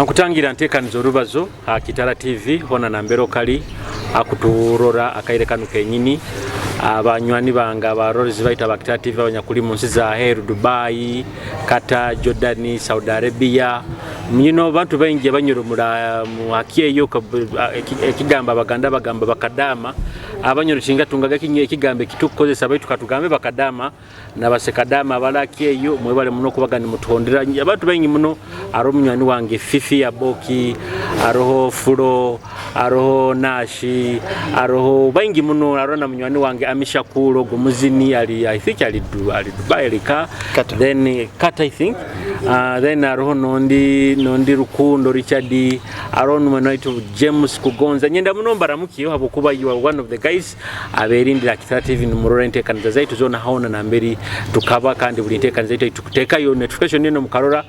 Nkutangira ntekaniza orubazo ha Kitara TV hona nambere okali akuturora akaire kanu kenyini. Abanywani bange, abarorezi baitu aba Kitara TV abanyakuli mu nsi za heru, Dubai, Qatar, Jordan, Saudi Arabia, bantu baingi abanyura muhakyeyo ekigamba Abaganda bagamba bakadama. Abanyoro tingatungaga ekigambo ekitukukozesa, baitu katugambe bakadama nabasekadama abalaki eyo. Mwebale muno kubaga nimutuhondera. Abantu baingi muno, aroho munywani wange Fifi Aboki, aroho Fulo, aroho Nashi, aroho baingi muno, aroho na munywani wange Amishakulo gumuzini ali, I think ali Dubai, alika Qatar. Then Qatar, I think. Then aroho nondi Rukundo Richard, aroho numwe waitu James Kugonza. Nyenda muno mbaramukiyo habwokuba you are one of the guys aberindira Kitara TV, nimurora entekaniza zaitu zona haona namberi tukaba, kandi buli ntekaniza zaitu tukutekayo notification eno mukarora,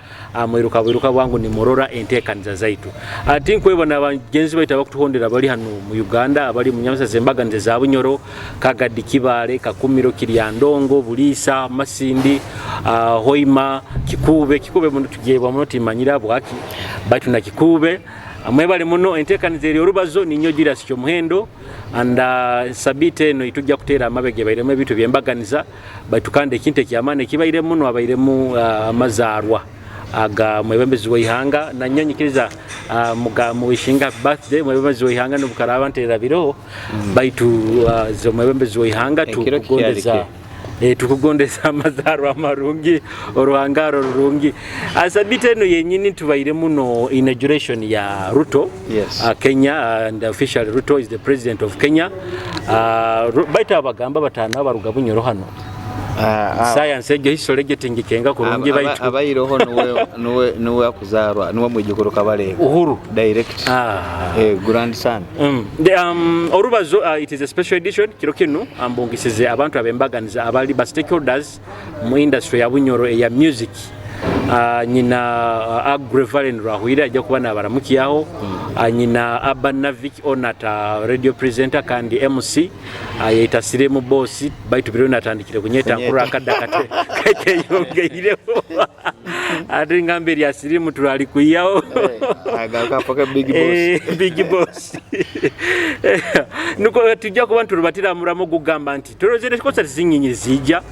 mwiruka bwiruka bwangu nimurora entekaniza zaitu. Ati nkwebona abagenzi baitu abakutuhondera bali hano mu Uganda, abali mu Nyamasa, zembaganiza za Bunyoro, Kagadi, Kibale, Kakumiro, Kiryandongo, Bulisa, Masindi, Hoima, Kikube. Kikube muno tugyebwa muno, timanyira bwaki, baitu na Kikube mwebale muno. Entekaniza eri orubazo ninyo Julius Kyomuhendo, and sabite eno itujja kuteera amabege bairemu ebintu byembaganiza baitu, kandi ekintu ekyamaani ekibairemu muno abairemu amazaarwa aga mwebembezi w'eihanga. Nanyo nyikiriza muga muwishinga birthday mwebembezi w'eihanga, nobukaraba nterabiro, baitu zo mwebembezi w'eihanga. Ekiro tukugondeza kikyali. Tukugondeza amazaarwa amarungi, oruhangaro rurungi. Sabite eno yenyini tubaire muno inauguration ya Ruto. Kenya, and officially Ruto is the president of Kenya. Baitu abagamba batano abaruga Bunyoro hano. Science egyo, history egyo tingikenga kurungi, baitu Abairoho nuwe akuzarwa nuwe mwijukuru Kabarebe. Uhuru. Direct. Ah. Grandson. Orubazo, it is a special edition. Kiro kinu ambungisize abantu abembaganiza abali ba stakeholders mu industry ya Bunyoro eya music. Nyina Agre Valen Rwahwire ajja kuba nabaramukiyaho. Nyina Abba Navik onata radio presenter kandi MC, yeitasire mu boss, baitu biro natandikire kunyeta nkuru akadda kate kekeyongeireho, ate ngamba erya sirimu turali kuyaho. Agaruka paka big boss. Big boss. Nuko tujja kuba nturubatira muramu gugamba nti turozere concert zinyinyi zijja,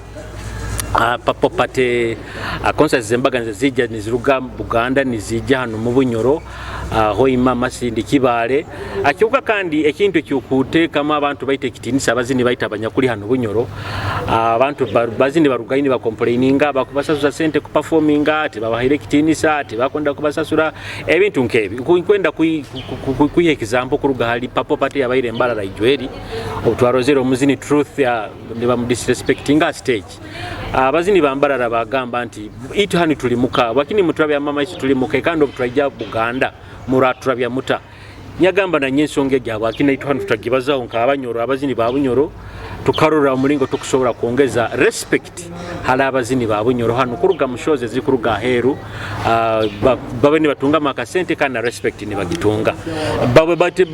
papo pate, concert zembaganiza zijja niziruga Buganda nizijja hano mu Bunyoro, Hoima, Masindi, Kibale. Akyuka kandi ekintu ekyokuteekamu abantu baita ekitinisa abazini baita abanyakuli hano Bunyoro. Abantu bazini barugaini bakomplaininga bakubasasura sente kuperforminga ati babahaire ekitinisa, ati bakwenda kubasasura ebintu nkebi. Nkwenda kwiha example kuruga hali Papo Party yabaire Mbarara ijweri, obutwarozere omuzini Truth ya nibamudisrespectinga stage. Abazini bambarara bagamba nti itu hano tuli muka wakini muturabya mama isi tuli muka, kandi obuturaija Buganda muraturabya muta. Nyagamba nanye ensonga egyabwe akina itu hano tutagibazaho nk'Abanyoro, abazini ba Bunyoro, tukarora omulingo tukusobola kwongeza respect hali abazini ba Bunyoro hano kuruga mu shows ezikuruga aheeru, babe nibatungamu akasente kandi na respect nibagitunga babe bati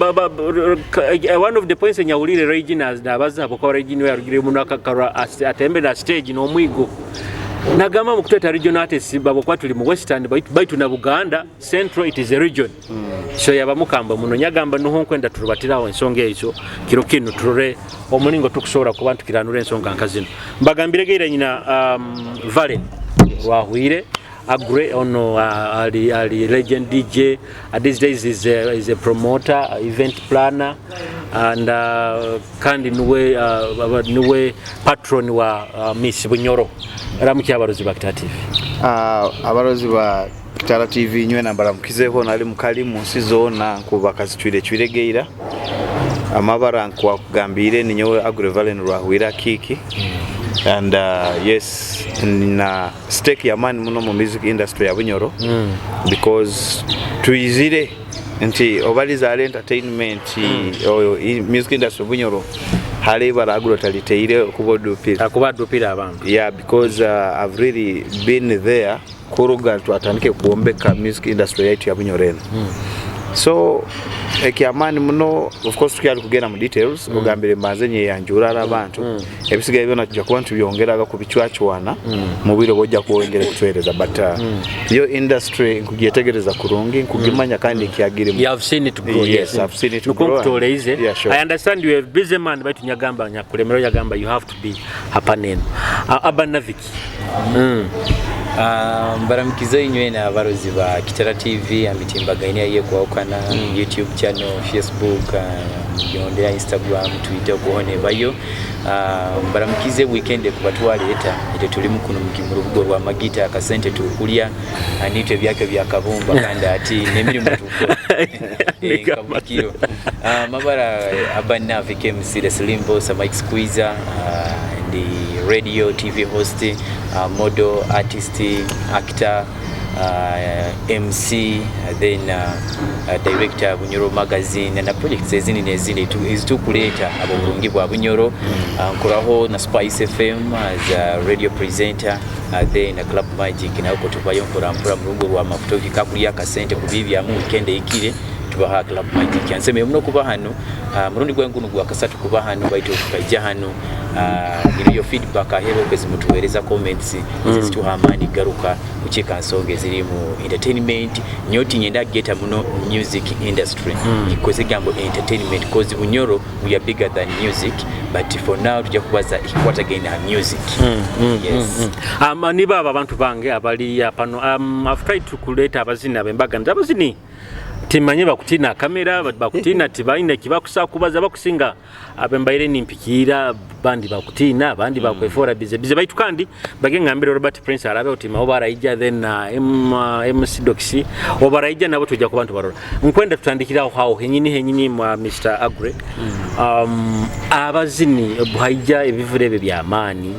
one of the points enyawulire Regina nabaza habwokuba Regina we yarugire muno akakarwa atembera stage n'omwigo nagamba mu kutweta region artists babwokuba tuli mu Western, baitu na Buganda Central, it is a region. So yabamukamba muno. Nyagamba nuho nkwenda turubatiraho ensonga ezo kiro kinu, turore omulingo tukusobola kuba ntukiranura ensonga nka zino. Mbagambire geira nyina Valen Rwahwire Agre ono, ali legend DJ, these days is a promoter, event planner, and kandi niwe patron wa Miss Bunyoro. Ramuki abarozi ba Kitara TV. Abarozi ba Kitara TV, nywe nambara mukizeho nali mukali mu nsi zona nkuba kazicwire geira amabara nkwakugambire ni nyowe Agre Valen Rwahwira Kiki, and yes, na stake ya mani muno mu music industry ya Bunyoro, because tuyizire nti obaliza entertainment oyo music industry Bunyoro hali ibara Agro taliteire okuba odupira. Akuba adupira abantu. Yeah, because I've really been there kuruga twatandike kuombeka music industry yaitu ya Bunyoro eno. So ekyamaani muno, of course tukyali kugenda mu details, ogambire mbanze nyeyanjura ari abantu, ebisigaye byona tujja kuba nitubyongeraga kubicwacwana mu bwire bwojja kuwongera kutuhereza, but yo industry nkugyetegereza kurungi, nkugimanya kandi nkyagirimu. You have seen it grow. Yes, I've seen it Nukwo grow. nkutoleize. Yeah, sure. I understand you are a busy man, baitu nyagamba nyakulemero yagamba you have to be hapa neno. Aba Naviki. Mbaramukize inywe n'abarozi ba Kitara TV amitimbagano yekwawukana, YouTube channel, Facebook, yondera Instagram, Twitter, kuhone bayo. Mbaramukize weekend kubatwaleeta ete tuli mukuno mu rubuga rwa Magita akasente tukulya anitwe ebyake bya kabumba kandi ati n'emirimu tukora kabukiro. Mabara Abanavik MC the Slim Boss, Mike Squeezer, the radio TV host, model, artist, actor, MC, then director Bunyoro magazine na projects ezindi nezindi ezitukuleeta abo bulungi bwa Bunyoro. Nkoraho na Spice FM as a radio presenter, then Club Magic nako tubayo nkora mpura mu rugo rwa mafuto kakulya akasente kubibyamu weekend ikire tubaha Club Magic. Anseme muno kuba hano, murundi gwenguno gwa kasatu kuba hano, baitu tukaija hano, iriyo feedback ahero kwezi mutuweereza comments zituha amaani garuka kukiika nsonga eziri mu entertainment. Nyoti nyenda geta muno music industry, ikoze gambo entertainment, cause Bunyoro we are bigger than music, but for now tujja kubaza ikwatagenda na music. Yes. Niba abo abantu bange abali pano, I've tried to kuleeta abazini abembaga nti abazini timanye bakutina kamera, bakutina tibalina kibakusa kubaza bakusinga abembaire nimpikiira bandi bakutina abandi bakwefora bize bize, baitu kandi bagengambire Robert Prince arabe utima oba araija, then MC Doxy oba araija nabo tujja ku bantu barora. Nkwenda tutandikiraho aho henyini henyini mwa Mr Agre. Abazini buhaija ebivure ebyo byamaani,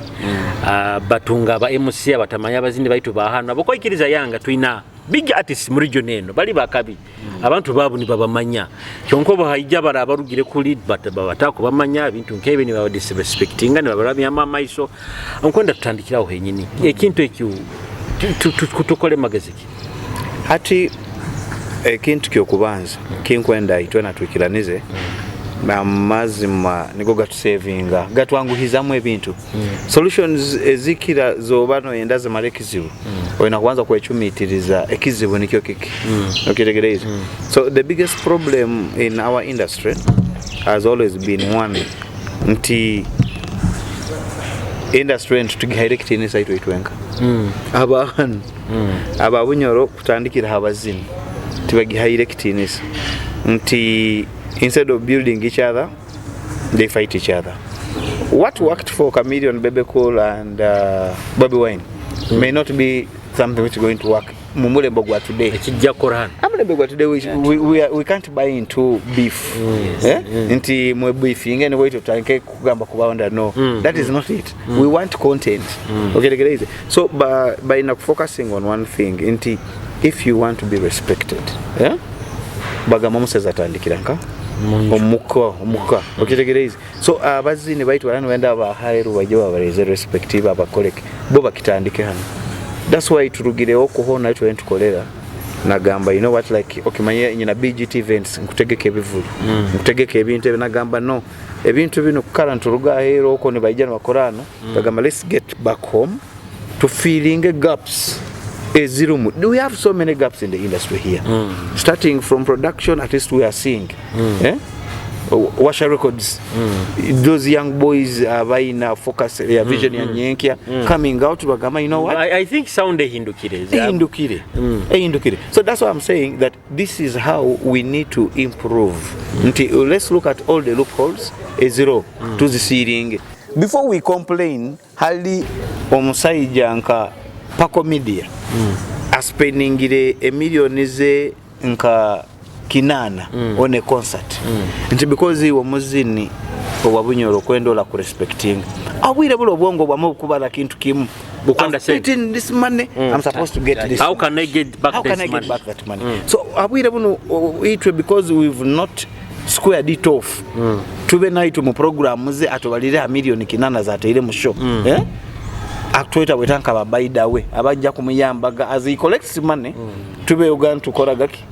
batunga aba MC abatamanya abazini baitu bahano abokoikiriza yanga twina big artists muri region eno bali bakabi, abantu babu nibabamanya, kyonka bahaija bara abarugire kuli batako bamanya ebintu nkebe ni baba disrespectinga ni babarabyamu amaiso. Nkwenda tutandikiraho henyini ekintu ekyo tukole magezi ki? Hati ekintu kyokubanza kinkwenda itwe natwikiranize, amazima nigo gatusevinga, gatwanguhizamu ebintu. Solutions ezikira zoba noyenda zimara ekizibu, olina kubanza kwecumitiriza ekizibu nikyo kiki. Okitegereize? So the biggest problem in our industry has always been one, nti industry enu tugihaire ekitiinisa itwe itwenka. Abantu aba Bunyoro kutandikira abazini tibagihaire ekitiinisa, nti instead of building each other they fight each other. What worked for Chameleon, Bebe Cool and Bobby Wine may not be something which is going to work mu mulembe gwa today. Ekijja kukola hano. Amulembe gwa today, we can't buy into beef, eh? Nti mwe beefinge ni wait tutandike kugamba kubawonda. No, that is not it. We want content. Okay, so by not focusing on one thing, nti if you want to be respected, eh? Bagamba omusezi atandikira nka omuka omuka. Okitegereize? So abazini baitu barani wenda bahairu bajye babareze respect babakoleke bo bakitandike hano. That's why turugireho kuhona itwe ntukolera nagamba, you know what, like okimanye nyina BGT events, nkutegeka ebivulu, nkutegeka ebintu ebyo. Nagamba no ebintu bino kukala nturuga ahero oko nibaija nibakora hano. Bagamba let's get back home to filling gaps ezirumu. We have so many gaps in the industry here, starting from production. At least we are seeing, eh? Washa Records, those young boys abalina focus ya vision ya nyenkya coming out, bagamba you know what, I think sound ehindukire. Ehindukire, ehindukire. So that's why I'm saying that this is how we need to improve, nti let's look at all the loopholes eziro tuzisiringe before we complain. Hali omusajja nka Paco Media aspendingire emiliyoni ze nka 800 on a concert, nti because iwe omuzini owa Bunyoro okwenda ola kurespecting abwire bula obwongo bwamwe bukubala kintu kimu. Bukwanda I've put in this money, I'm supposed to get this. How can I get back How this can I money? get back that money? So abwire buno itwe because we've not squared it off, tube naitwe mu program ze atubalire a miliyoni 8 zateire mu show, eh? Atweta bweta nka babaida we abajja kumuyambaga as he collects money, tubeyoga ntukora gaki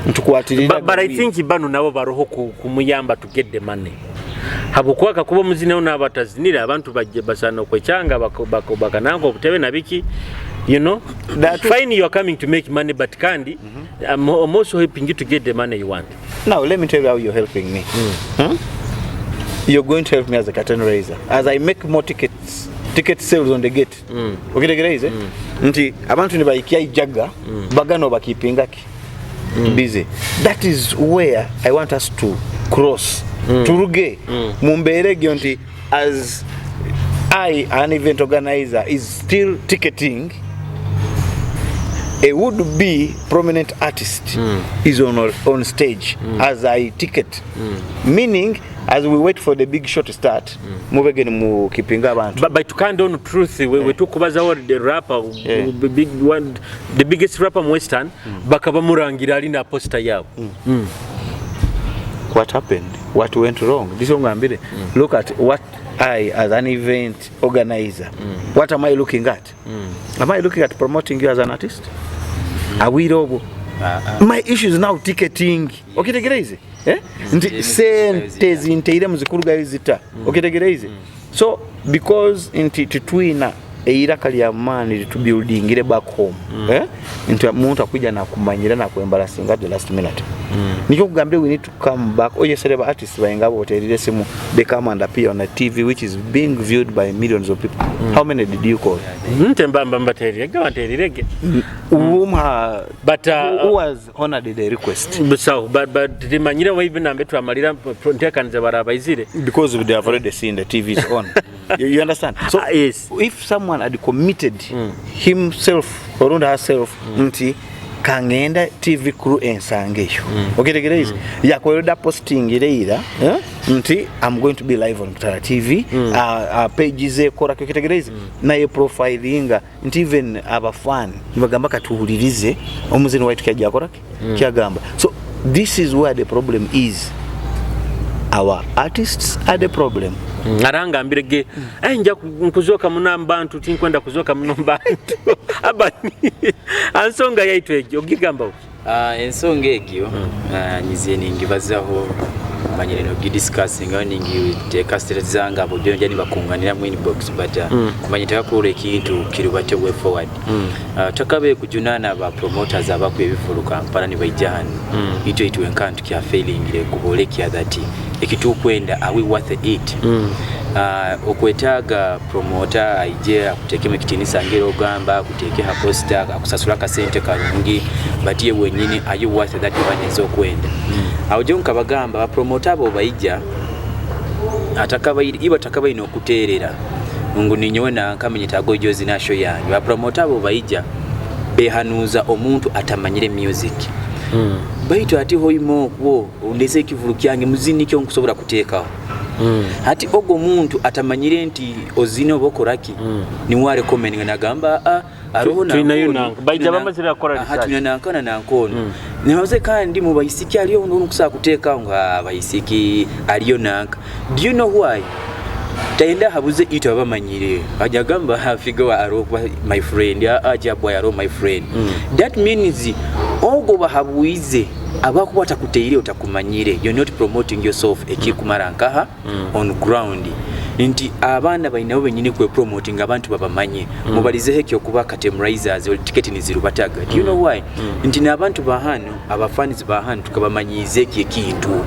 ntukwatirira. But I think bano nabo baroho kumuyamba to get the money, habwokuba kakuba omuzini naabo atazinire, abantu bajje basana okwekyanga bakananga obutebe nabiki. Fine, you are coming to make money, but kandi I'm also helping you to get the money you want. Now let me tell you how you're helping me. You're going to help me as a curtain raiser as I make more tickets, ticket sales on the gate. Okitegereize nti abantu nibaikya ijaga bagano bakipingaki busy. That is where I want us to cross, turuge mu mbeera egyo nti as I, an event organizer, is still ticketing a would be prominent artist is on stage as I ticket, meaning as we wait for the big show to start, mubege mu kipinga abantu. But kind on truth, we tukubazaho the rapper, the big one, the biggest rapper mu Western, bakaba murangira ali na poster yabo. What happened? What went wrong? This ngambire, look at what I, as an event organizer, what am I looking at? Am I looking at promoting you as an artist? Awire obwo, my issue is now ticketing. Okitegereize, eh? Nti sente zinteire muzikulugayo zita. Okitegereize? So because nti titwina eiraka lya maani litubuildingire back home, eh? Nti omuntu akuja nakumanyira nakuembarasinga at the last minute. Nikyo kugambire, we need to come back. Oyesere ba artists bainga boterire simu, they come and appear on a TV which is being viewed by millions of people. How many did you call? Nte mbamba mbaterire mbaterirege. Whom But who has honored the request? Busaho, but rimanyire waive nambe twamalira ntekanize barabaizire. Because they have already seen the TV is on. You understand? So Ah, yes. if someone had committed himself or herself nti kangenda TV crew ensange eyo, okitegereize, yakolera posting ereira, eh? Nti I'm going to be live on Kitara TV, page zekora, okitegereize, naye profilinga nti even abafan nibagamba katuwulirize omuzini waitu kyajja akoraki kyagamba. So this is where the problem is. Our artists are the problem. Arangambire ge, "Ai, nja nkuzoka muno mbantu, tinkwenda kuzoka muno mbantu." Abani ansonga yaitu egyo ogigamba uki? Ensonga egyo nyiziye ningibazaho, manyire nogidiscussinga, ningiteeka status zange abo jonja nibakunganira mu inbox, but manye tekakulola ekintu kirubate way forward. Takabe kujunaana ba promoters abakuba ebivulu Kampala nibaija hano, itwe itwe nkantu kyafailingire kubolekya that ekitukwenda, are we worth it? Okwetaaga promoter aije akuteekemu ekitiinisa ngeri ogamba akuteeke ha poster, akusasula akasente kalungi, but ye wenyini, are you worth that money ez'okwenda? Awo jo nkabagamba bapromota abo baija atakabaire iba takabaine okuteerera ngu ninyowe nankamenye tagojozi nasho yange. Bapromota abo baija behanuuza omuntu atamanyire music, baitu ati hoima okwo ondeze ekivulu kyange muzini kyo nkusobola kuteekaho. Ati ogwo omuntu atamanyire nti ozine oba okoraki, niwe arecommendinga nagamba, "Ah, aroho." Tulinayo nanka. Baija bamazire kukora research. Tulina nankana nankono nibaze kandi mu baisiki aliyo nkusobola kuteekaho nga baisiki aliyo nanka. Do you know why tayenda habuze ito abamanyire ajagamba hafiga wa aro my friend aja boy aro my friend? That means ogwo bahabuize abakuba takuteire otakumanyire, you're not promoting yourself. Ekikumara nkaha on ground nti abaana bainabo benyini kwe promoting abantu babamanye. Mubalizeho ekyokuba curtain raisers tiketi nizirubataga. Do you know why? Nti n'abantu bahano, abafans bahano, tukabamanyiiza ekyo ekintu.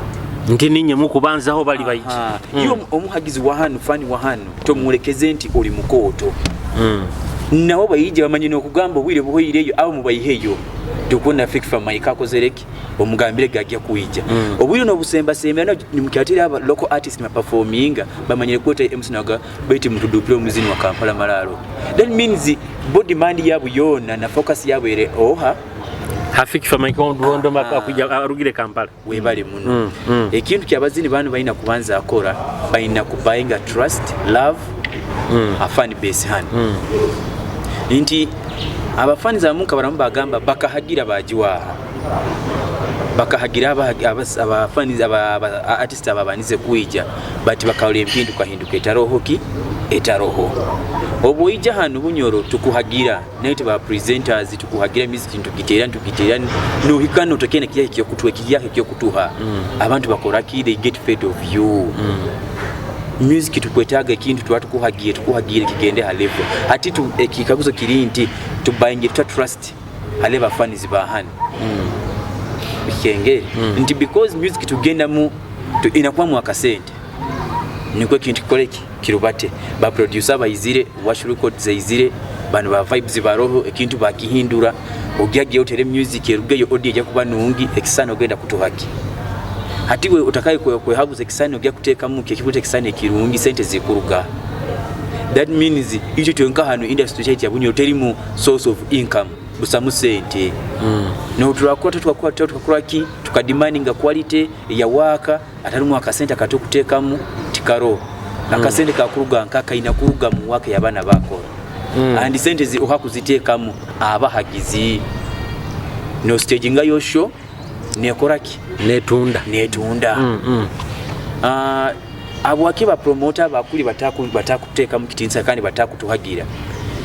Nti ninye mukubanzaho bali baiti. Aha. Iyo omuhagizi wa hano, fani wa hano, tomulekeze nti oli mukooto. Nabo bayije bamanye n'okugamba obwire buhoireyo abo mubayiheyo tukubona Fik Fameica akozereki, omugambire gajja kuija. Obwire n'obusembasemba nimukyatira aba local artist nibaperforminga bamanyire kweta MC naga baiti mutudupire omuzini wa Kampala Malalo. That means bo demand yabo yona na focus yabo ere oha. Hafik Fameica ondondo akuja arugire Kampala. Webale muno. Ekintu kyabazini bano balina kubanza akora, balina kubayinga trust, love, a fan base hano. Nti abafani zamuka baramu bagamba bakahagira bajiwaha. Bakahagira abafani aba artist ababanize kwija, but bakahora empinduka hinduka etaroho ki etaroho. Obu oija hanu Bunyoro, tukuhagira naye ba presenters, tukuhagira music, ntugiteera ntugiteera, nohika notokena kiyaha ekyokutuha, ekiyaha ekyokutuha. Abantu bakora ki? They get fed of you. Music tukwetaaga ekintu tuba tukuhagiire, tukuhagiire kigende ha level. Hati ekikaguzo kiri nti tubayinge tuta trust hali abafanizi ba hano kengere nti because music tugendamu inakuwamu akasente, nikwo ekintu kikore ki kirubate. Ba producer bayizire, Wash Records eyizire, bano ba Vibes baroho, ekintu bakihindura. Ogyagiye otere music erugeyo, audio ejja kuba nungi, ekisana ogenda kutuhaki. Hati we otakaye kwehaguza ekisani ojja kuteekamu kekikuta ekisani ekirungi, sente zikuruga. That means ekyo kyonka hano industry kyaitu ya Bunyoro terimu source of income, busamu sente. No turakora, tukakora, tukakora ki, tukademandinga quality ya waka atarimu akasente akatukuteekamu tikaro. Akasente kakuruga nkakaina kuruga mu waka y'abaana bakora. And sente zi ohakuziteekamu abahagizi no staginga yo show nekora ki? Netunda. Netunda. Abwaki ba promoter bakuli batakuteeka mu kitinsa kandi batakutuhagira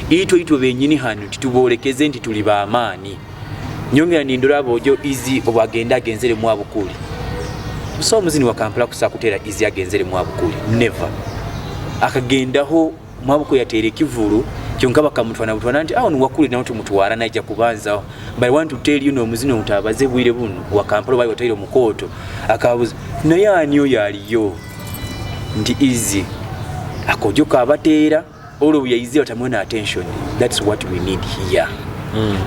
itwe benyini hano titubolekeze nti tuli bamaani? Nyongera nindora abojo izi obagenda agenzere mu abukuli so omuzini wa Kampala kusa kutera izi agenzere mu abukuli, never akagendaho mwabuko yatere ekivulu kyonka bakamutwana butwana nti awo niwakuli nawe tumutwara najja kubanzaho. But I want to tell you, n'omuzini omutabaze bwire buno wa Kampala bali wataire omukoto akabuza naye ani oyo aliyo nti easy akojo kabateera olwo yaize batamwena attention. That's what we need here.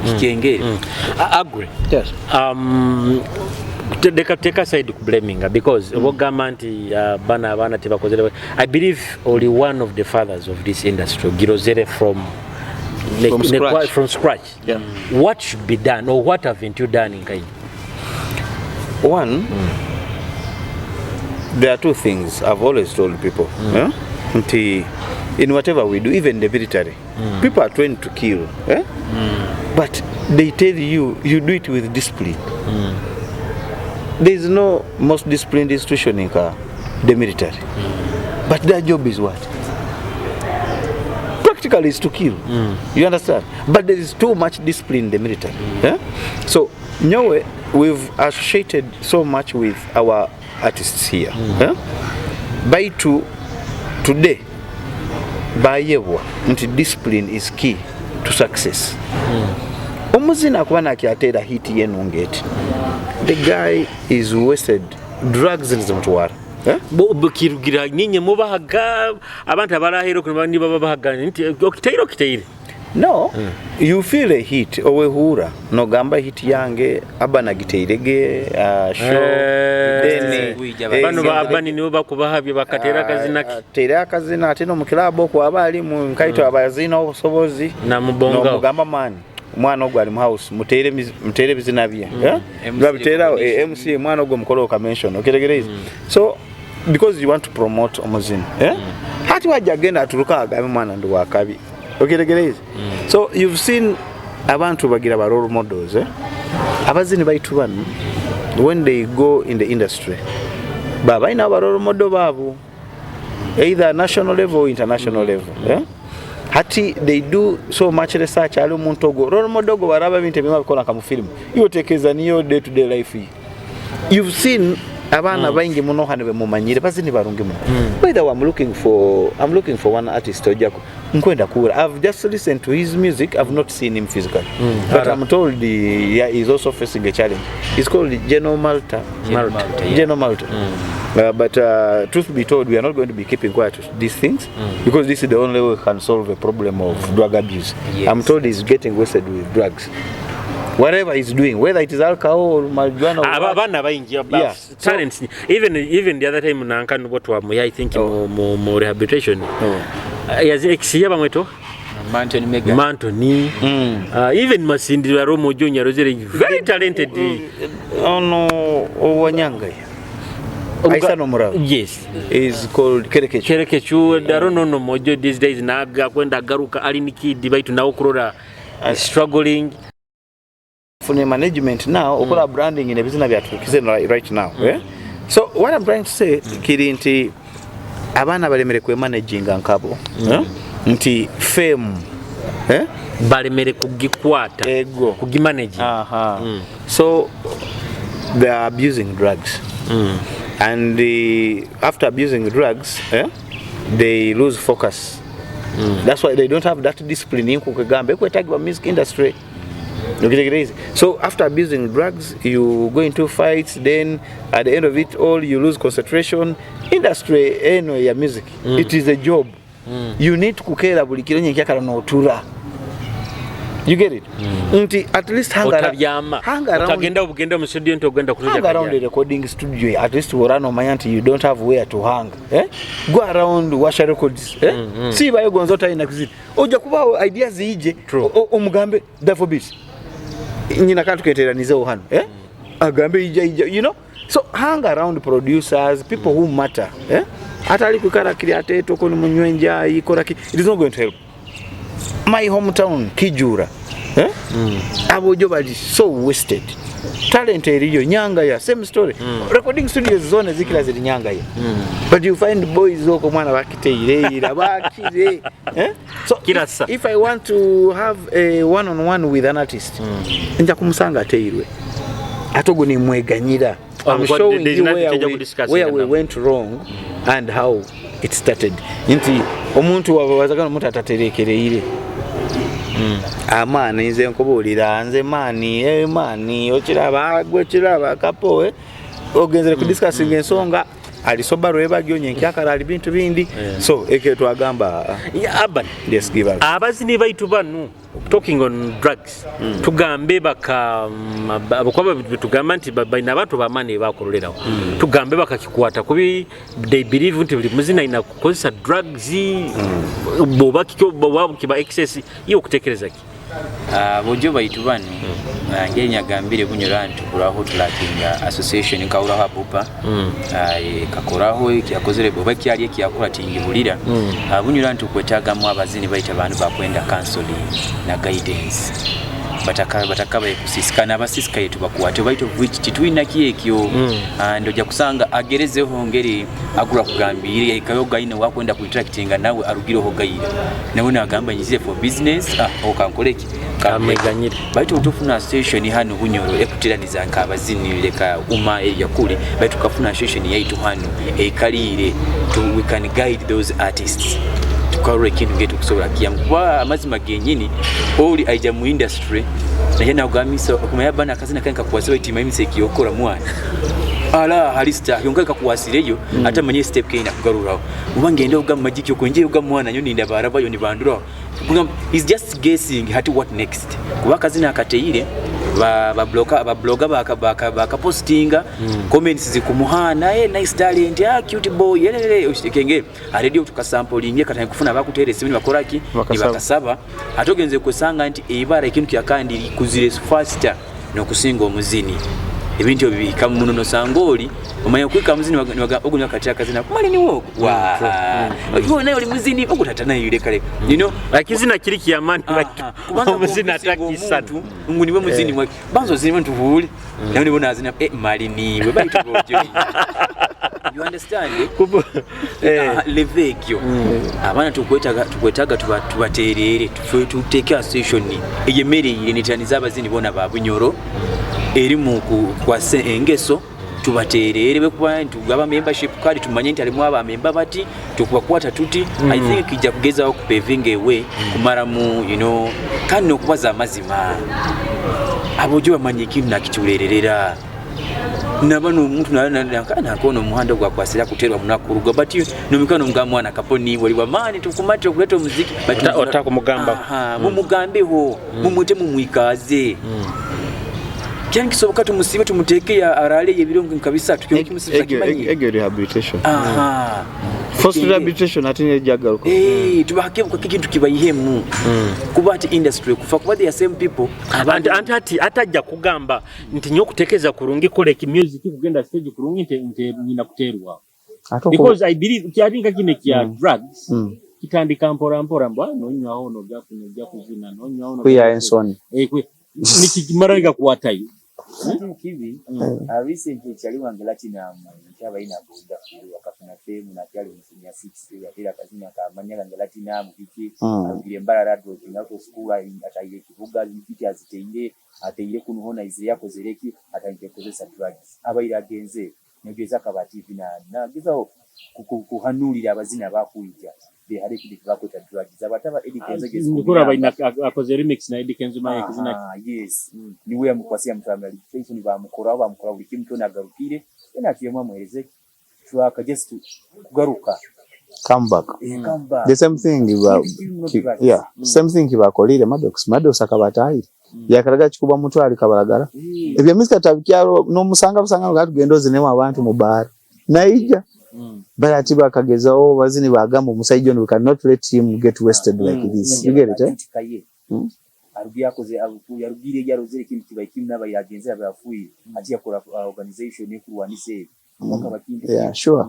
Kikengere. Agree. Yes. Leka take aside kublaminga because obogamba nti bana abaana tebakozere. I believe oli one of the fathers of this industry girozere from From scratch. From scratch. Yeah. What should be done or what haven't you done in Kenya? One, there are two things I've always told people. Yeah? Nti, in whatever we do, even the military, people are trained to kill. Eh? But they tell you, you do it with discipline. There is no most disciplined institution in the military. But their job is what? Practically is to kill. You understand? But there is too much discipline in the military. Yeah? So, nyowe, we've associated so much with our artists here. Yeah? By to today, bayebwa nti discipline is key to success. Omuzina akuba nakyateera hit ye nungi eti, the guy is wasted, drugs nizimutwara. Eh? Kirugira ninye mubahaga abantu abarahera niba babahaga nti okiteire okiteire. No, you feel a hit, owehura nogamba hit yange aba nagiteirege show. Eh, then bano ba abani nibo bakubahabye bakatera akazina ke. Teera akazina ate nomukilabu okwo aba alimu nkaito abazina obusobozi. Namubongaho. Nomugamba mani omwana ogwo ali mu house, muteere muteere ebizina bye. Eh? MC Babiteerawo, recognition. MC omwana ogwo mukole okamention oketegereza. So because you want to promote omuzina, eh? Hati wajja agenda atuluka agambe mwana ndi wakabi oketegereza. So you've seen abantu bagira ba role models, eh? Abazini baitu bano when they go in the industry baba balina ba role model baabo either national level or international level, eh? Hati they do so much research ali omuntu ogwo role model ogwo baraba ebintu ebimu abikola nka mu film, iwe otekereza niyo day to day life ye. You've seen abaana baingi muno hano bemumanyire bazini barungi muno. By the way, I'm looking for one artist ojako nkwenda kuwura. I've just listened to his music, I've not seen him physically, but I'm told yeah, he's also facing a challenge. He's called Geno Malta. Malta. Yeah. Geno Malta. But truth be told, we are not going to be keeping quiet to these things because this is the only way we can solve a problem of drug abuse. Yes. I'm told he's getting wasted with drugs. Whatever he's doing, whether it is alcohol or marijuana or Aba what, abaana bayingi Yeah. talents. Even the other time nanka nubwo twamuya, I think, mu rehabilitation. Oh. Yazi ex bamweto. Mountain Mega. Mantoni. Even Masindira Romo Junior Rozere, very talented. Ono Owanyanga. Aisa no Murawa. Yes. Is called Kerekechu. Kerekechu darono no mojo these days naga kwenda garuka ali ni kid baitu nawo kurora struggling. Fune management now okola branding nebizina byatukize right now, eh? So what I'm trying to say kiri nti abaana balemere kwemanaginga nkabo, eh? Nti fame, eh? Balemere kugikwata. Ego. Kugimanage. Aha. So they are abusing drugs and after abusing drugs, eh, they lose focus. That's why they don't have that discipline nkukugamba ekwetagibwa music industry. Okitegeeza? So after abusing drugs, you go into fights, then at the end of it all you lose concentration. Industry eno ya music, it is a job. You need kukeera buli kiro nyenkyakala n'otura. You get it? Nti at least Otabyama. hang around, Otagenda obugenda mu studio nti ogenda hang around the recording studio. At least worana omanya nti you don't have where to hang, eh? Go around Washa Records, eh? Si bayo gonza otalina kuziri ojja kubaawo idea ziije. True. Omugambe Davo Beat nyina katuketeranizewo hano, eh? Agambe ija ija. So hang around producers, people who matter, eh? Atali kwikara kiri atetoko nimunywa enjayi kola ki, it is not going to help. My hometown Kijura, eh? Abojo bali so wasted talent eriyo Nyangaya, same story. Recording studios zone zikira ziri Nyangaya, but you find boys oko mwana bakiteireira bakire, eh? So Kirasa. if I want to have a one on one with an artist, nja kumusanga ateirwe ate ogwo nimweganyira. I'm Well, showing there's you nothing where kyajja we, kudiscuss where we now. went wrong and how it started. Nti omuntu wabazagana omuntu ataterekereire amaani nze nkubuulira nze maani, eh, maani okiraba gwe kiraba kapo, eh? Ogenzere kudiscussing ensonga alisoba lwebagyo nyenkyakala ali bintu bindi, so ekyo twagamba. Yeah, Urban. Yes, give us. Abazini baitu banu, talking on drugs, tugambe baka abakuba tugamba nti balina abantu bamaani bakololerawo, tugambe bakakikwata kubi, they believe nti buli muzina ina kukozesa drugs bwoba kikyo bwoba kiba excess iyo okutekereza ki? Ah, bojo baitu bano, ah, ngeri nyagambire Bunyoro nti tukuraho tulakinga association nkahuraho abupa. Ah, kakoraho ekyakozere oba kyali ekyakora tingibulira. Ah, Bunyoro nti tukwetagamu abazini baita abantu bakwenda counseling na guidance bataka kusisikana abasisikaye tubakwate baitu which titwina kyekyo. And ojja kusanga agerezeho ngeri agura kugambire ekayo gaine wakwenda kuinteractinga nawe arugireho gayira nawe nagamba nyize for business, ah, okankoleki. Kamweganyire. Baitu tufuna station hano Bunyoro ekutiraniza nk'abazini leka uma area kule baitu tukafuna station yaitu hano ekalire to, we can guide those artists tukarora ekintu ngetu kusobola kiyamu kuba amazima genyini oli aija mu industry naye nakugamisa okumanya bana akazina kange kakuwasa baitu imise ekiyokora mwana ala halista yonka kakuwasireyo ate amanye step keina kugaruraho uba ngende oga magic yokonje oga mwana nyo ninda barabayo nibanduraho. Kugamba, he's just guessing hati what next kuba akazina akateire ba blogger baka postinga comments zikumuhana, hey, nice talent, ah, cute boy, yelele oshikenge radio tukasamplinge katanye kufuna bakutere esimu nibakoraki. Bakasaba. Nibakasaba ate ogenze kusanga nti ebara ekintu kyakandi kuzire faster nokusinga omuzini ebintu ebyo bibika muno nosanga oli omanya okwika muzini ogunywa kati akazina kumali niwo wa iwe naye oli muzini ogutatanayo kale you know. Akizina kiri kiyamani. Aha, kubanga omuzini bw'okusinga atakisana. omuntu ngu niwe muzini mwake banza ozini ntuvuule nawe nibo nazina, eh, mali niwe baitu bojo, you understand? Ah, leve ekyo abaana tukwetaaga tubateerere tuteeke association eyemereire netaniza abazini bona ba Bunyoro eri mu kwasa engeso tubateerere bwekuba nti tugaba membership card tumanye nti alimu abamemba bati tukubakwata tuti. I think ijja kugezaho kupaving a way kumaramu kandi nokubaza amazima abojo bamanye ekintu nakiculererera naba nomuntu nakona omuhanda gwakwasira kuterwa munakuruga but nomikono mga mwana kaponi wali wamani tukumate okuleta omuziki but Otakumugamba. Aha, mumugambeho mumwite mumwikaze kyani kisoboka tumusibe tumuteeke ya arale ebirungi nka bisatu kyo kimusibe kimanyi. Egyo rehabilitation. Aha. Forced rehabilitation ate nejagaruka. Eh, tubahakebuka kikintu kibayihemu kuba ati industry kufa kuba they are same people. Anti ati atajja kugamba nti nyo okutekeeza kurungi kola eki music kugenda stage kurungi nte nyina kuterwa because I believe kyalinga kino kya drugs kitandika mpora mpora mbwa nonywaho nojja kunywa ojja kuzina nonywaho Kwiya ensoni. Eh, Nikimara gakwatayo. Ate kibi recently kyali wange Latinum nkyabalina boda akafuna fame nakyali mu senior 6, yatera akazina kamanya gange Latinum biki. Arugire Mbarara, dropping out of school, atayire ekibuga biki, aziteire ateire kunuhona izire yakozere ki, atandike kukozesa drugs, abaire agenze negeza akaba TV na nagezaho kuhanulira abazina bakwija behare kidi bakweta drugs abataba Eddy Kenzo. Nikura baina akoze remix na Eddy Kenzo maye kizina. Ah, yes, niwe yamukwasiya mutwamira legislation, bamukora bamukora buli kimu kyona, agarukire ena atuyemu amuhereze track just kugaruka. Come back. Eh, come back. The same thing ba, No ki, drugs. Yeah, same thing kibakolire Maddox. Maddox akabatahire yakalaga kikuba mutwali kabalagala. Ebyo misika tabikyalo n'omusanga busanga nga tugenda ozinemu abantu mu baara naija, but ati bakagezaho bazini bagamba omusajja ono, we cannot let him get wasted like this, you get it, eh? Kaye. Arugiye akoze yarugire yarozere ikintu kibaye kimu n'abaire agenze abafuye ati yakora organization ekurwanisa ebyo mwaka bakindi. Yeah, sure.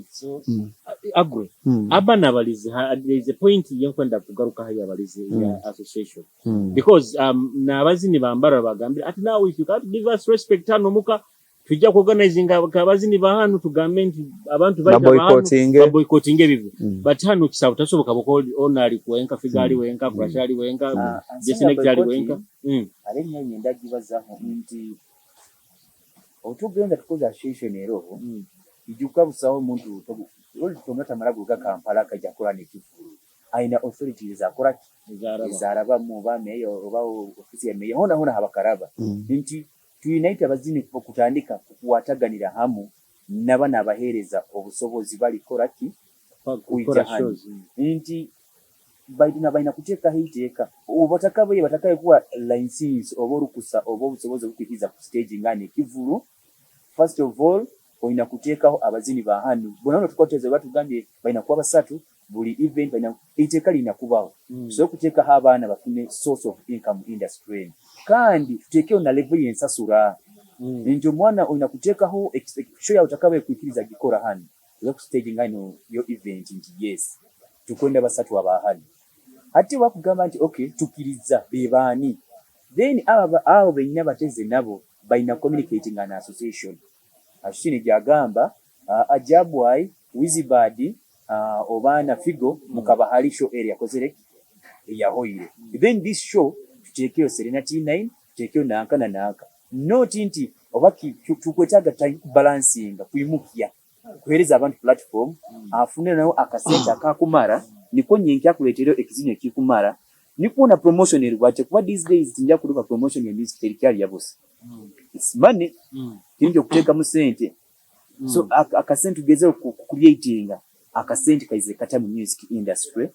So Agree. Aba nabalizi there is a point yenkwenda kugaruka hayo abalizi ya association because n'abazini bambara bagambira ati now if you can't give us respect hano muka tujja kuorganizinga abazini ba hano tugambe nti abantu baita ba hano Baboycottinge. baboycottinge ebivu. But hano kisabo tasoboka buko ono ali kuwenka, Figa ali wenka, Crash ali wenka, Jesse Nectar ali wenka. Ate nnyo nyenda gibazaho nti otugenda tukoze association ero ijuka busaho omuntu tonga tamara guga Kampala akajja kukola nekivulu aina authorities akola ki. Ezaraba. Ezarabamu oba meya oba ofisi ya meya hona hona habakaraba nti tuyinaite abazini kutandika kukwataganira hamu naba nabaheereza obusobozi balikora ki. Kukola Kuija hano. shows. Nti balina balina kuteekaho iteeka obatakabaye batakaye kuwa license oba olukusa oba obusobozi obukwikiriza ku stage nga nekivulu. First of all olina kuteekaho abazini ba hano bona tukwateza batugambye balina kuba basatu buli event, balina iteeka lina kubaho. Tusobole okuteekaho abaana bafune source of income industry eno, kandi tuteekeho na level y'ensasula nti omwana olina kuteekaho show yawe takabaye kwikiriza gikora hano oza ku stage nga ino yo event nti yes tukwenda basatu abahano. Ate bakugamba nti okay tukiriza bebaani, then abo benyina bateze nabo balina communicating an association association gyagamba Ajabwai Wizibad oba na Figo mukabahali show area kozere eyahoire, then this show tuteekeyo Serena T9, tuteekeyo nanka na nanka, not nti oba tukwetaaga balancinga kwimukya kuhereza abantu platform afune nayo akasente akakumara niko nyenki akuleetera ekizinyo ekikumara nikuona promotion erwate kuba these days tinja kuduka promotion ya music terikyali yabusa. It's money kinjo okuteekamu sente. So akasente tugeze ku creatinga akasente kaize kata mu music industry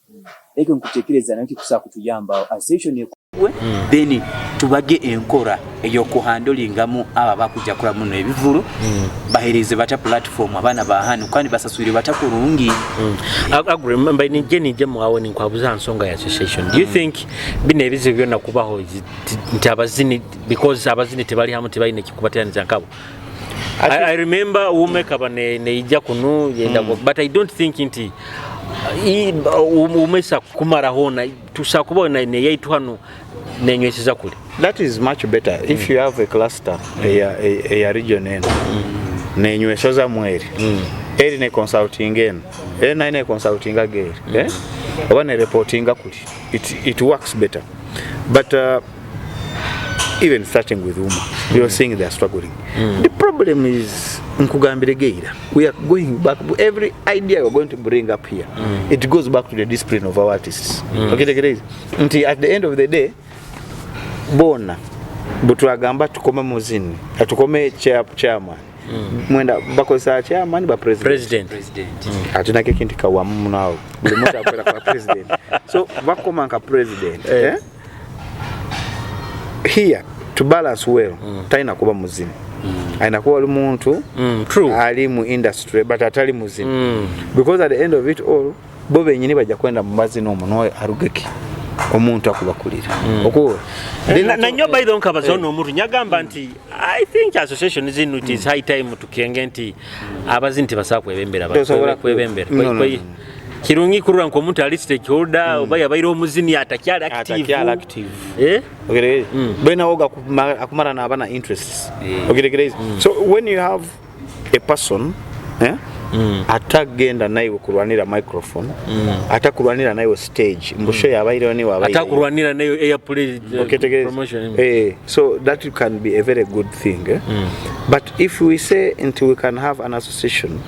ekyo nkutekereza nakyo kusobola kutuyamba association ekugwe, then tubage enkora ey'okuhandolingamu abo abakujja kula muno ebivulu, bahereze bata platform abaana ba hano kandi basasulire bata kurungi. Agree, mba nijje nijje mwawe ninkwabuza nsonga ya association. Do you think bino ebizibu byonna kubaho nti abazini because abazini tebali hamu tebalina ekikubateraniza nkabo? I remember umekaba neija kunu yenda but I don't think nti umesa kumara hona tusakuba neyaitu hano nenyweseza kule. That is much better if you have a cluster eya region eno nenyweseza mweri eri ne consulting eno eri nayo ne consulting ageri, eh? Oba ne reportinga kuli it works better. But even starting with UMA, you're seeing they are struggling. The problem is nkugambire geira, we are going back, every idea we're going to bring up here, it goes back to the discipline of our artists. Okitegeereza nti at the end of the day bona bwetwagamba tukome muzini atukome chairman mwenda bakozesa chairman ba president. President. President. Ate nakyo ekintu kawamu munawo buli muntu akwera kwa president, so bakoma nka president, eh? Here to balance well talina kuba muzini, alina kuba oli muntu True. ali mu industry but atali muzini, because at the end of it all bo benyini bajja kwenda mu mazina omwo noyo arugeki omuntu akubakulira okuba. Nanyo by the way nkabaza ono omuntu nyagamba nti I think association zino it is high time tukenge nti abazini tebasobola kwebembera Tosobola kwebembera. No, no, no. Kirungi kurora nk'omuntu ali stakeholder oba yabaire omuzini atakyali active. Atakyali active. Eh? Ogeregereza bena woga akumara n'aba na interests. Ogeregereza, so when you have a person, eh, atagenda naiwe kurwanira microphone, atakurwanira naiwe stage, mbusho yabaireho niwe abaireyo. Atakurwanira nayo airplay Oketegereza. promotion. Eh, so that can be a very good thing, eh? But if we say nti we can have an association,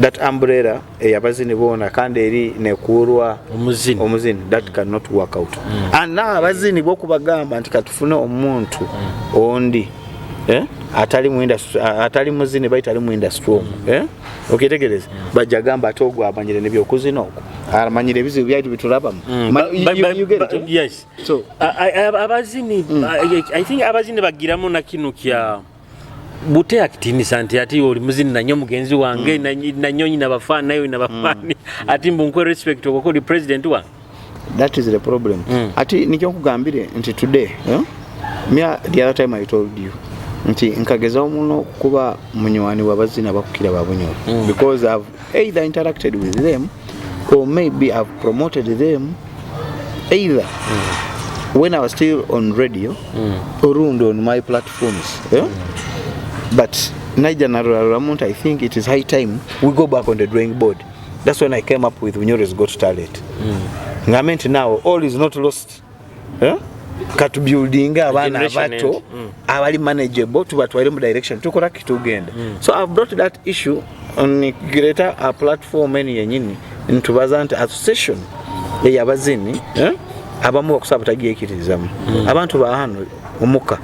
that umbrella eyabazini bona kandi eri nekurwa omuzini, omuzini, that cannot work out. And now abazini bokubagamba nti katufune omuntu ondi, eh? Atali mu industry, atali muzini, baitu ali mu industry omwo, eh? Okitegereza, bajja gamba ate ogwo amanyire nebyokuzina, okwo amanyire ebizibu byaitu bitulabamu. You get it, eh? Yes. So Abazini, I think abazini bagiramu na kino kya buteya kitinisa nti ati oli muzini nanyo mugenzi wange, nanyonyi nabafaani nayo nabafaani, ati mbu nkwe respect okwo oli president wange. That is the problem. Ati nikyo nkugambire nti today, eh? Mia the other time I told you nti nkagezaho muno kuba munywani wabazina bakukira babunyoro, because I've either interacted with them or maybe I've promoted them either when I was still on radio or on my platforms, eh? But naija narorarora nti I think it is high time we go back on the drawing board. That's when I came up with Bunyoro's Got Talent. Ngambe nti now all is not lost, eh? Katubuildinga abaana generation abato abali manageable, tubatwale mu direction tukola kitugenda. So I've brought that issue on greater a platform eni yenyini ntubaza nti association eyabazini, eh? Abamu bakusaba batagyekirizamu. Abantu ba hano omuka,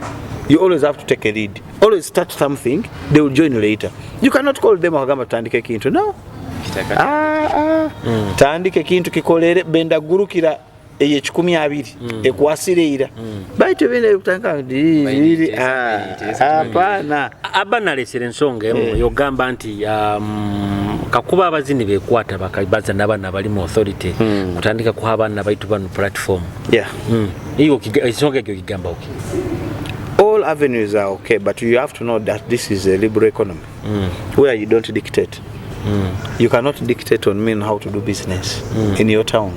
you always have to take a lead, always start something, they will join later. You cannot call them akagamba tutandike ekintu, no. Kitaka. Ah, ah. Tandika ekintu kikolere bendagurukira eyo 20 ekwasire ira, baitu ebindi kutandika hapana. Aba nalesera ensonga emu yogamba nti kakuba abazini bekwata baza n'abaana abali mu authority kutandika kuha abaana baitu bano platform. Iyo ensonga egyo ogigamba okay? All avenues are okay, but you have to know that this is a liberal economy where you don't dictate. You cannot dictate on me on how to do business in your town.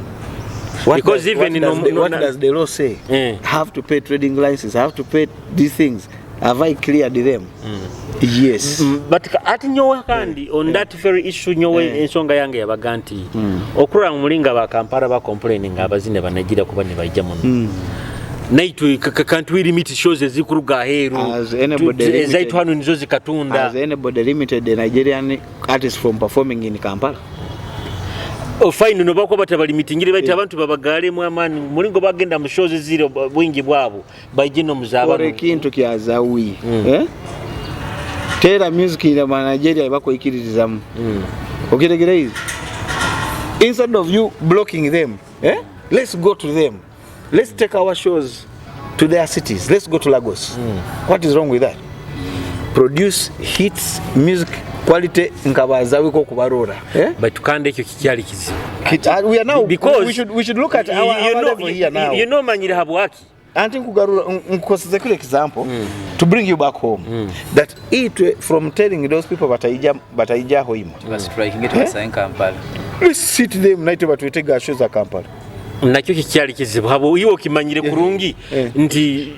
What Because does, even what in does no- the, no- what does the law say? Have to pay trading license, have to pay these things. Have I cleared them? Yes. But ati nyowe kandi on that very issue, nyowe ensonga yange yabaga nti okurora mulinga ba Kampala ba complaining abazine banagira kuba ne bajja muno, naitwe can't we limit shows ezikuruga aheeru? Has anybody Ezaitu hano nizo zikatunda. Has anybody limited the Nigerian artists from performing in Kampala? Oh, fine, no bakuba batabalimitingire, baitu abantu babagalemu amaani mulingo bagenda mu shows ziri bwingi bwabo baije no Kora muzabano. ekintu kya Zawi. Eh? Tera music ina ma Nigeria bakoikiririzamu. Okitegera hizi? Instead of you blocking them, eh? Let's go to them. Let's take our shows to their cities. Let's go to Lagos. What is wrong with that? Produce hits, music quality nkabazawiko kubarora. Eh? Baitu kandi ekyo kikyali kizibu. We are now Because we should look at our level here now. You know manyire habwaki. Anti nkugarura nkoseze kule example to bring you back home, that it from telling those people bataija bataija hoima. Tubastrikinge tubasaye Kampala. Let's sit them naite batwetega show za Kampala. Nakyo kikyali kizibu habo iwe okimanyire kurungi nti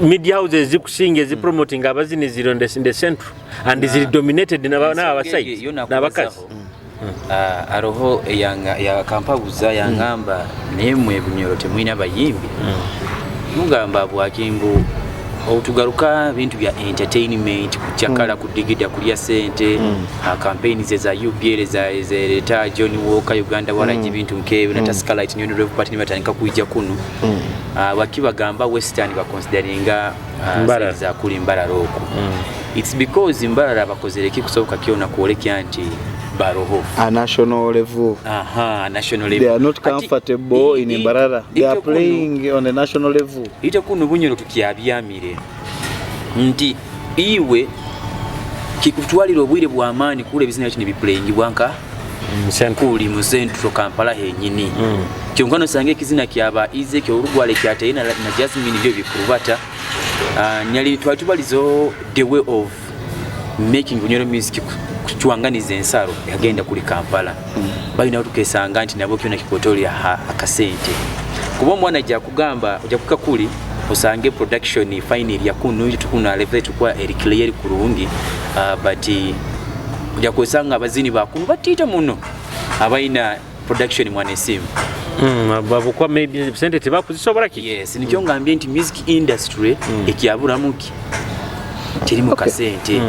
media houses zikusinga ezipromoting abazini ziri in the central and ziri dominated n'abasajja Yo n'abakazi. nakubazaho. Ah, aroho yakampabuza yangamba naye mwe Bunyoro temulina bayimbi. Mugamba bwakimbu otugaruka bintu bya entertainment, kucyakala, kudigida, kulya sente, campaigns za UBL za zereta John Walker Uganda waraji, bintu nkebyo na Tusker Light New Rev Party nibatandika kuija kuno. Wakibagamba Western baconsideringa Mbarara. za kuli Mbarara okwo. It's because Mbarara bakozere ki kusoboka kyona kwolekya nti baroho A national level. Aha, national level. They are not Ati, comfortable in Mbarara. They are ite kuno- playing on the national level. Ite kuno Bunyoro tukyabyamire nti iwe kikutwalira obwire bw'amaani kula ebizina kino biplayingibwa nka Central. kuli mu Central Kampala henyini. Kyonka nosanga ekizina kyaba Ezekiel Olugwale kyateye na Jasmine byo bikurubata. Nyali twali tubalizo the way of making Bunyoro music. Kucwanganiza ensaro yagenda kuli Kampala. Balina tukesanga nti nabo kyona kikotolya akasente, kuba omwana ajja kugamba ojja kuka kuli osange production final yakunu tukuna level tukwa eri clear kurungi, but ojja kwesanga abazini bakunu batiita muno abalina production mwana esimu. Babukwa maybe sente tebakuzisobola ki. Yes, nikyo ngambye nti music industry ekyabulamuki terimu kasente.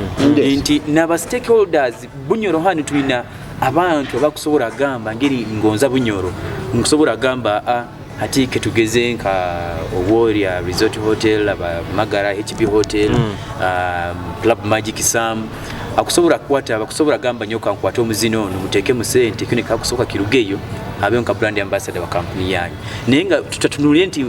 Nti naba stakeholders Bunyoro hano tulina abantu abakusobola gamba ngeri ngonza Bunyoro nkusobola gamba ati ketugeze nka Oworia Resort Hotel, aba Magara HB Hotel, Club Magic Sam akusobola kukwata, abakusobola gamba nyoka nkwata omuzino ono muteeke mu sente kino kakusoboka kirugeyo abe nka brand ambassador wa kampuni yanyu. Naye nga tutatunulire nti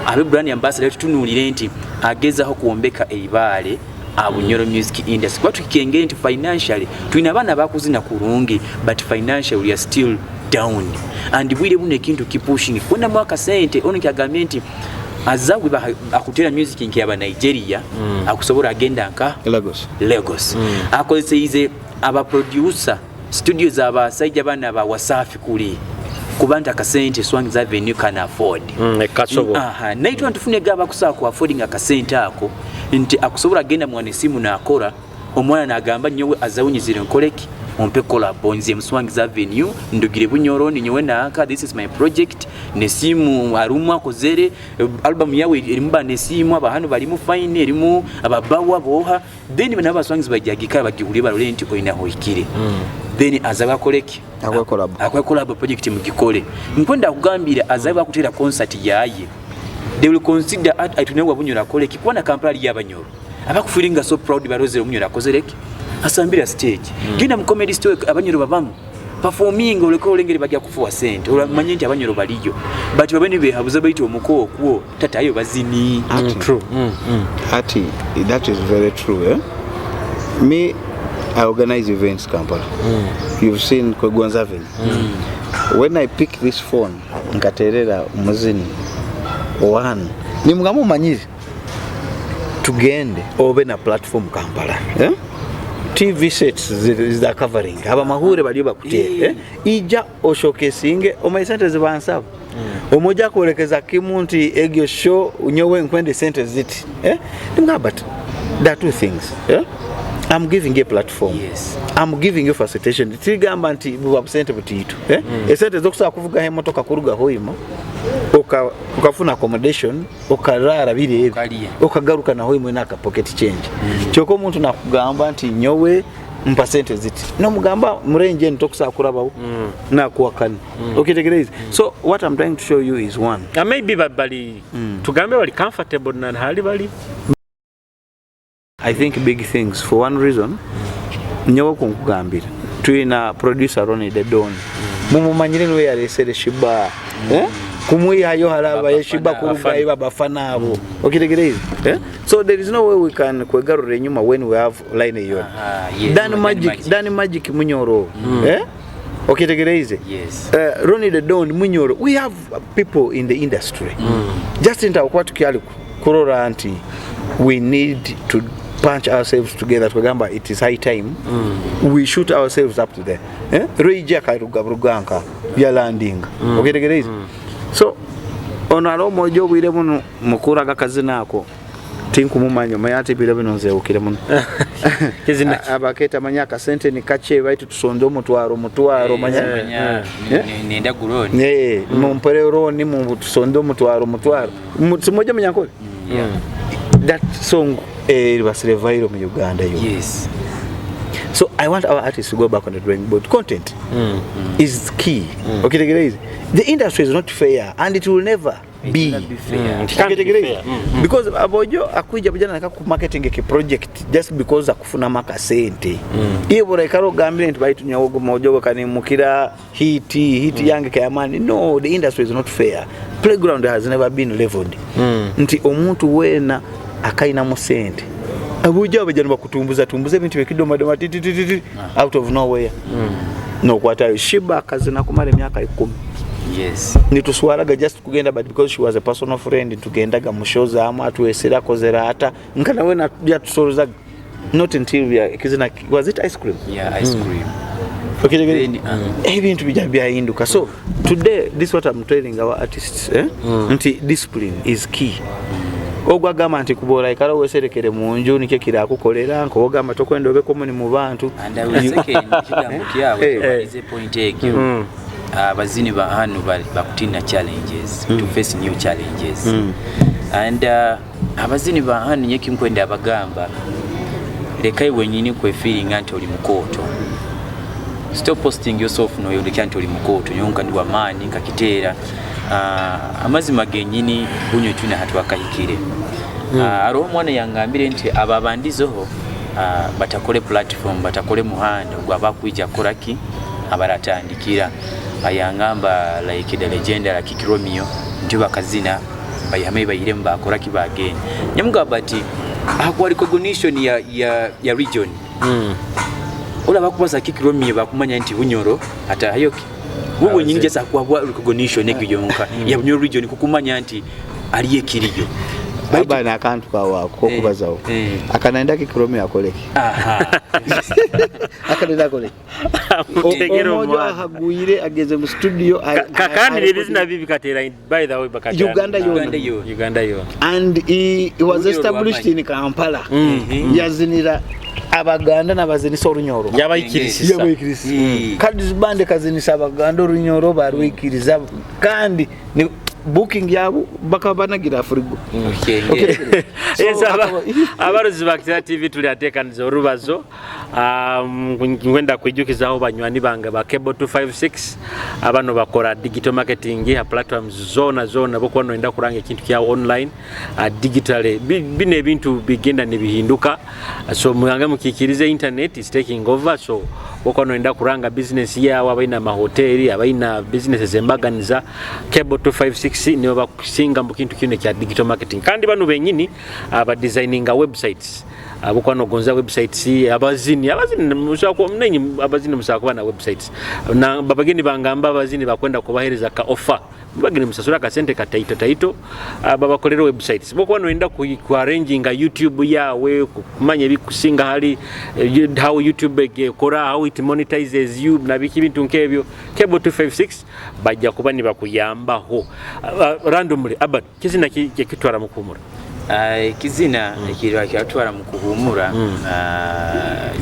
abe brand ambassador, tutunulire nti agezaho kuwombeka eibaale Abunyoro music industry, kuba tukikengere nti financially tulina abaana bakuzina kurungi, but financially we are still down, and bwire buno ekintu kipushing kubonamu akasente. Ono kyagambye nti azawi akutera music nki aba Nigeria akusobola agenda nka Lagos. Lagos akozeseize aba producer studio z'abasajja bana ba Wasafi kuli kuba nti akasente Swangz Avenue can afford. Ekasobola. Aha, naye tuba tufune gaba kusobola ku affording akasente ako nti akusobola agenda mwana esimu n'akola omwana n'agamba nyowe azawunyizire nkoleki ompe collabo nze mu Swangz Avenue ndugire Bunyoro ni nyowe nanka, this is my project. Nesimu arumu akozere album yawe erimu ba nesimu abahano balimu fine erimu ababawa boha, then bana ba Swangz bajagika bagihulire barole nti oyina hoikire, then azaba akoleki. Akole collab. Akole collab project mugikole. Nkwenda kugambira azabe bakutera concert yaye, they will consider at atunewa Bunyoro akoleki kuba na Kampala ali y'Abanyoro abakufiringa so proud barozere Omunyoro akozereki asambira stage. Genda mu Comedy Store, Abanyoro babamu performing oleko olengeri bajja kufuwa sente olamanye nti Abanyoro baliyo, but babene behabuza bayita omuko okwo tatayo bazini. True. Ati that is very true, eh? Me, I organize events Kampala. You've seen Kwegonza Avenue. When I pick this phone nkaterera omuzini one nimugamba omanyire tugende obe na platform Kampala, eh? TV sets za covering abamahure baliyo bakutere, eh? Ija oshokesinge omaye sente zibansaba omoja kuolekeza kimu nti egyo show nyowe nkwende sente ziti, eh? Nimugamba, but there are two things, eh? I'm giving you a platform. I'm giving you facilitation. Tigamba nti buba busente butiitu, eh? Esente zokusobola kuvugaho emotoka kuruga Hoima ukafuna accommodation ukarara biri ebi Okalya. ukagaruka na Hoima naka pocket change. Kyokka omuntu nakugamba nti nyowe mpa sente ziti nomugamba murenje ntokusobola kurabaho nakuwakana okitegereza. So what I'm trying to show you is one Maybe bali tugambe bali comfortable na hali bali. I think big things for one reason nyowe kunkugambira tulina producer Ronnie the Don mumumanyire niwe yaresere Shiba, eh? Kumwihayo haraba ye Shiba kurugayo babafana abo okitegereza, eh? So there is no way we can kwegarura enyuma when we have line eyo. Aha, yes, Dan Dan Magic, Magic. Dan Magic Munyoro, eh? Okitegereze. Ronnie the Don Munyoro, we have people in the industry. Just ntakuba tukyali kurora nti we need to punch ourselves together twegamba it is high time we shoot ourselves up to there, eh? Ray Jack aruga buruganka ya landing okitegereza. So ono ali omwojo obwire buno mukuraga kazina ako tinkumumanya omanya ati biro bino nzewukire muno. Kizina. Abaketa manya akasente ni kache baitu tusonde omutwaro omutwaro manya. Nenda guroni. Eh, mumpere roni mu tusonde omutwaro omutwaro simoja munyankole that song was viral mu Uganda yo. So I want our artists to go back on the drawing board. Content is key. Okay, the industry is not fair and it will never be. It will not be fair. It can't be Okitegeeza? fair. Because abojo akuija bujana naka ku marketing eki project just because akufuna maka sente iye bora ikaro gambire nti baitu nyawogo mojogo kanimukira hit hit yange kayamani. No, the industry is not fair. Playground has never been leveled nti omuntu wena akaina mu sente abuja abajana bakutumbuza tumbuza ebintu bekidomadoma titititi out of nowhere nokwatayo Shiba akazina kumara emyaka 10. Nituswaraga just kugenda, but because she was a personal friend tugendaga mu show zamu atuwesera akozera ata nka nawe yatusobozaga. Not until we are ekizina, was it Ice Cream? Yeah, Ice Cream. Okitegere? Then, Ebintu bijja byahinduka. So today, this what I'm telling our artists, eh? Nti discipline is key. Ogwo agamba nti kubola ikala weserekere mu nju, nikyo kirakukolera, nkoba tokwenda obe common mu bantu. And I will second ekigambo kyabwe. Tubalize point egyo. Abazini ba hano bakutina challenges, to face new challenges, and abazini ba hano nye kinkwenda abagamba, leka iwe nyini kwefeelinga nti oli mukooto. Stop posting yourself noyoleka nti oli mukooto, nyonka ndi wamaanyi nkakiteera. Amazima genyini bunyo tuna hatwakahikire. Hariho omwana yangambire nti abo abandizeho batakole platform, batakole muhanda gwabakwija kukoraki abaratandikira. Ayangamba like the legend, like Kiki Romeo, nti bakazina bayihame bayiremu bakoraki bagenda. Nyamugamba ati hakuwa recognition ya region. Olaba kubaza Kiki Romeo, bakumanya nti Bunyoro atahayoki wowe nyini, just akuwa recognition egyo yonka ya Bunyoro region, kukumanya nti aliye kiriyo. Aba n'akantu kawaako kokubazawo. Akanenda kikiromeo akoleki? Aha. Akanenda akoleki? Mutegere Omwojo omwana. Ahagwire ageze mu studio. Kakandi ebizina bibi katera, by the way, bakatera. Uganda yona. Uganda yona. Uganda yona. And he was Olunyoro established lw'amaanyi. in Kampala. Yazinira Abaganda n'abazinisa Orunyoro. Yabayikirisisa. Yabaikirisa. Kadi bande kazinisa Abaganda Orunyoro, barwikiriza, kandi ni booking yabo bakaba banagira Afrigo. Okay. Yes, abarozi ba Kitara TV tuli ateekaniza orubazo. Ngwenda kwijukizaho banywani bange ba Cable 256. Abano bakora digital marketing ha platforms zona zona. Bokuba noyenda kuranga ekintu kyawe online, digitally, bino ebintu bigenda nebihinduka, so muyange mukikirize, internet is taking over. So bokuba noyenda kuranga business yawe, abaina amahoteli, abaina businesses embaganiza, Cable 256 nibo bakusinga mu kintu kino kya digital marketing. Kandi bano benyini abadesigninga websites, abokuba nogonza websites, abazini nenyi abazini musobola kuba na websites. Na babageni bangamba abazini bakwenda kubahereza ka offer, bageni musasula akasente kataito taito, babakolera websites. Bokuba noyenda ku arranginga YouTube yawe, kumanya ebikusinga hali how YouTube ekora, how it monetizes you nabiki, bintu nkebyo, Cable 256 bajja kuba nibakuyambaho. Randomly, abad kizina kikitwara mu kuhumura? Ekizina ekirwa kyatwara mu kuhumura,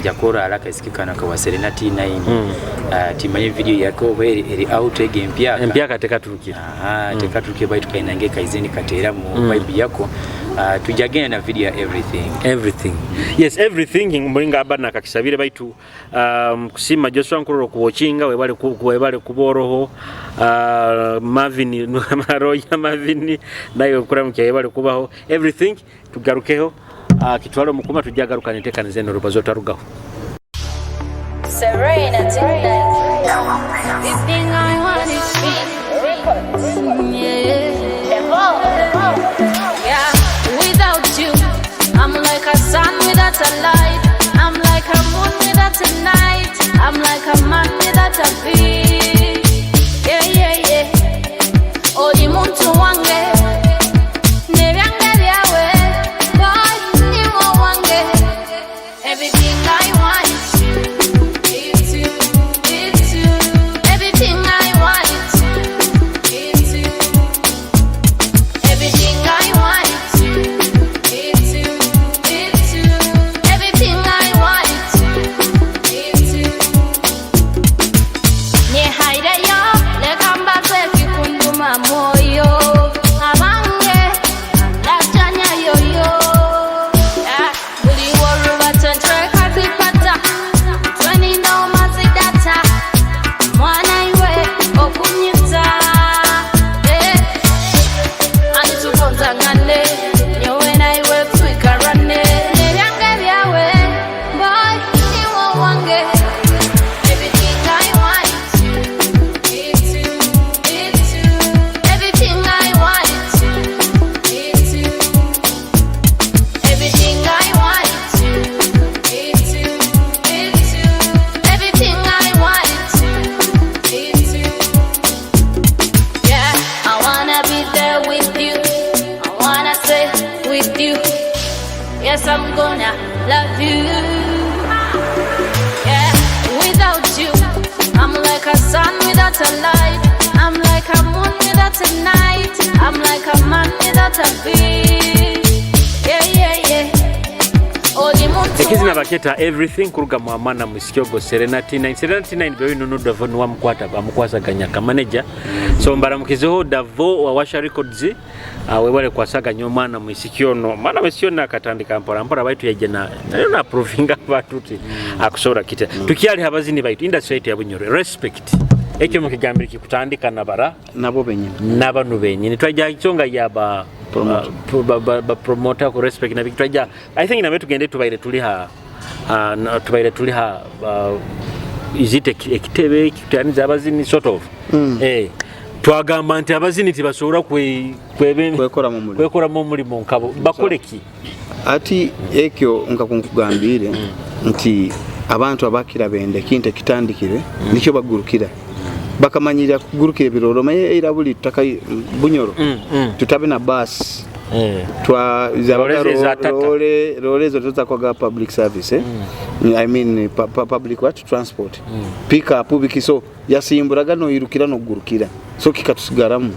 jakora alaka isikikana kwa Serena T9. Timanye video yako oba eri out ege empyaka. Empyaka tekaturukira. Aha, tekaturuke, baitu kainange kaizeni kateera mu vibe yako. Tujagenda na video ya Everything. Everything, yes, Everything. Mulinga aba nakakisabire baitu kusima Joshua Nkururo kuwochinga, webale webale kuboroho. Marvin Maroya Marvin nayo kuramukya, webale kubaho. Everything tugarukeho, kitwale omukuma, tujagaruka netekaniza eno rubazo tarugaho. Serena Everything I want is me. Yeah. Yeah. Without you, I'm like a sun without a light. I'm like a moon without a night. I'm like a man without a beat. Yeah. Oli muntu wange. Nebyange byawe. Boy, niwo wange. Everything I want is you. It's you, it's you. Everything I want is you. It's you. Everything I want is you. It's you, it's you. Everything I want is you. It's you. Nyehaireyo, leka mbaze kikunduma moyo. Abange, lajanya yoyo. Ah, buli woruba twekazipata. Twenina omazidata. Mwana iwe okunyita. Eh, anitugonzangane nyowe naiwe twikarane nebyange byawe, boy, niwo wange. Everything I want is you. It's you, it's you. Everything I want is you. It's you. Everything I want is you. It's you, it's you. Everything I want is you. It's you. Yeah, I wanna be there with you. I wanna stay with you. Yes, I'm gonna Love you. Yeah, without you, I'm like a sun without a light. I'm like a moon without a night. I'm like a man without a beat. Yeah. Oli muntu Ekizina baketa Everything kuruga mu amana mu Sikyogo Serenity 9. Serenity 9 bewe nono Davo niwe amukwata, amukwasaganya ka manager. So mbaramukizeho Davo wa Washa Records, webale kwasaganya omwana mu Isikyono. Omwana mu Isikyono akatandika mpora mpora, baitu yaje na nayo na provinga abantu ti akusobola kita. Tukyali habazini baitu industry yaitu ya Bunyoro, respect ekyo mukigambire kikutandika nabara Nabo benyini. N'abanu benyini. Twajja ensonga yaba Promoter. Ba promoter ku respect na twajja, I think nabe tugende tubaire tuli ha tubaire tuli ha is it ekitebe ekitaniza abazini sort of, twagamba nti abazini tibasobola Kwekoramu omulimu. Kwekoramu omulimu nkabo bakole ki? Ati ekyo nka kunkugambire nti abantu abakira bende ekintu ekitandikire nikyo bagurukira, bakamanyira kugurukira ebiroro. Maye era buli tutaka Bunyoro tutabe na bus twa Lole za Tata. Lole lole zo tutakwaga public service, eh? I mean public what, transport, pick up bikiso yasimburaga noyirukira nogurukira, so kikatusigaramu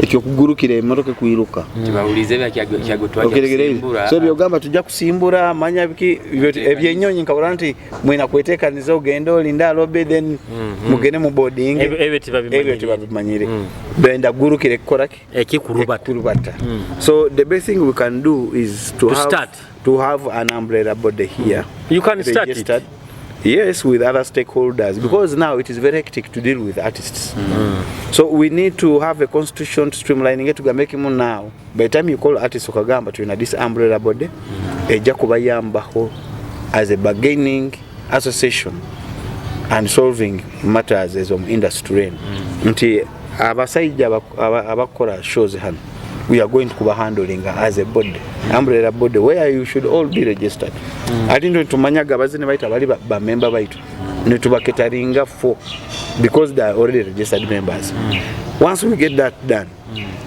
ekyo kugurukira emotoka kwiruka. Tibawulize bya Kyago twajja Okiregereza. kusimbura. So byogamba tujja kusimbura manya biki ebyenyonyi, nkabura nti mwina kwetekaniza ogende olinde alobe, then mugende mu boarding. Ebyo tebabimanyire. Ebyo tebabimanyire, benda gurukire kukoraki? Ekikurubata. Kurubata. So the best thing we can do is to To have start. To have an umbrella body here. You can start it. Registered. Yes, with other stakeholders, because now it is very hectic to deal with artists. So we need to have a constitution streamlining it tugambe kimu. Now, by the time you call artists okagamba tulina this umbrella body ejja kubayambaho as a bargaining association and solving matters ez'omu industry eno, nti abasajja abakola shows hano, we are going to kuba handling as a body, umbrella body where you should all be registered. Ate nto tumanyaga abazini baitu abali bamemba baitu netubaketaringa for, because they are already registered members. Once we get that done,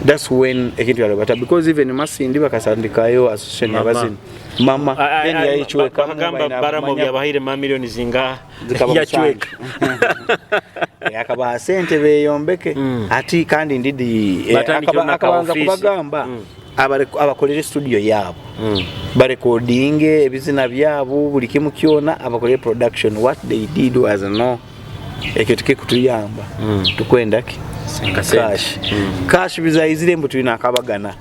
that's when ekintu yalobata, because even Masindi bakasandikayo association Mama. yabazini mama, then yayichwekamu. Bakagamba Baramo byabahaire mamiliyoni zinga. Zikaba. Yachweka. Akabaha sente beyombeke ati kandi ndidi Batandikira naka akabanza office. kubagamba abakolere studio yaabo, barekodinge ebizina byabo, buli kimu kyona abakolere production. What they did was no, ekyo tikikutuyamba, tukwendaki? Kasente. Cash, cash bizaizire mbu tulina akabagana.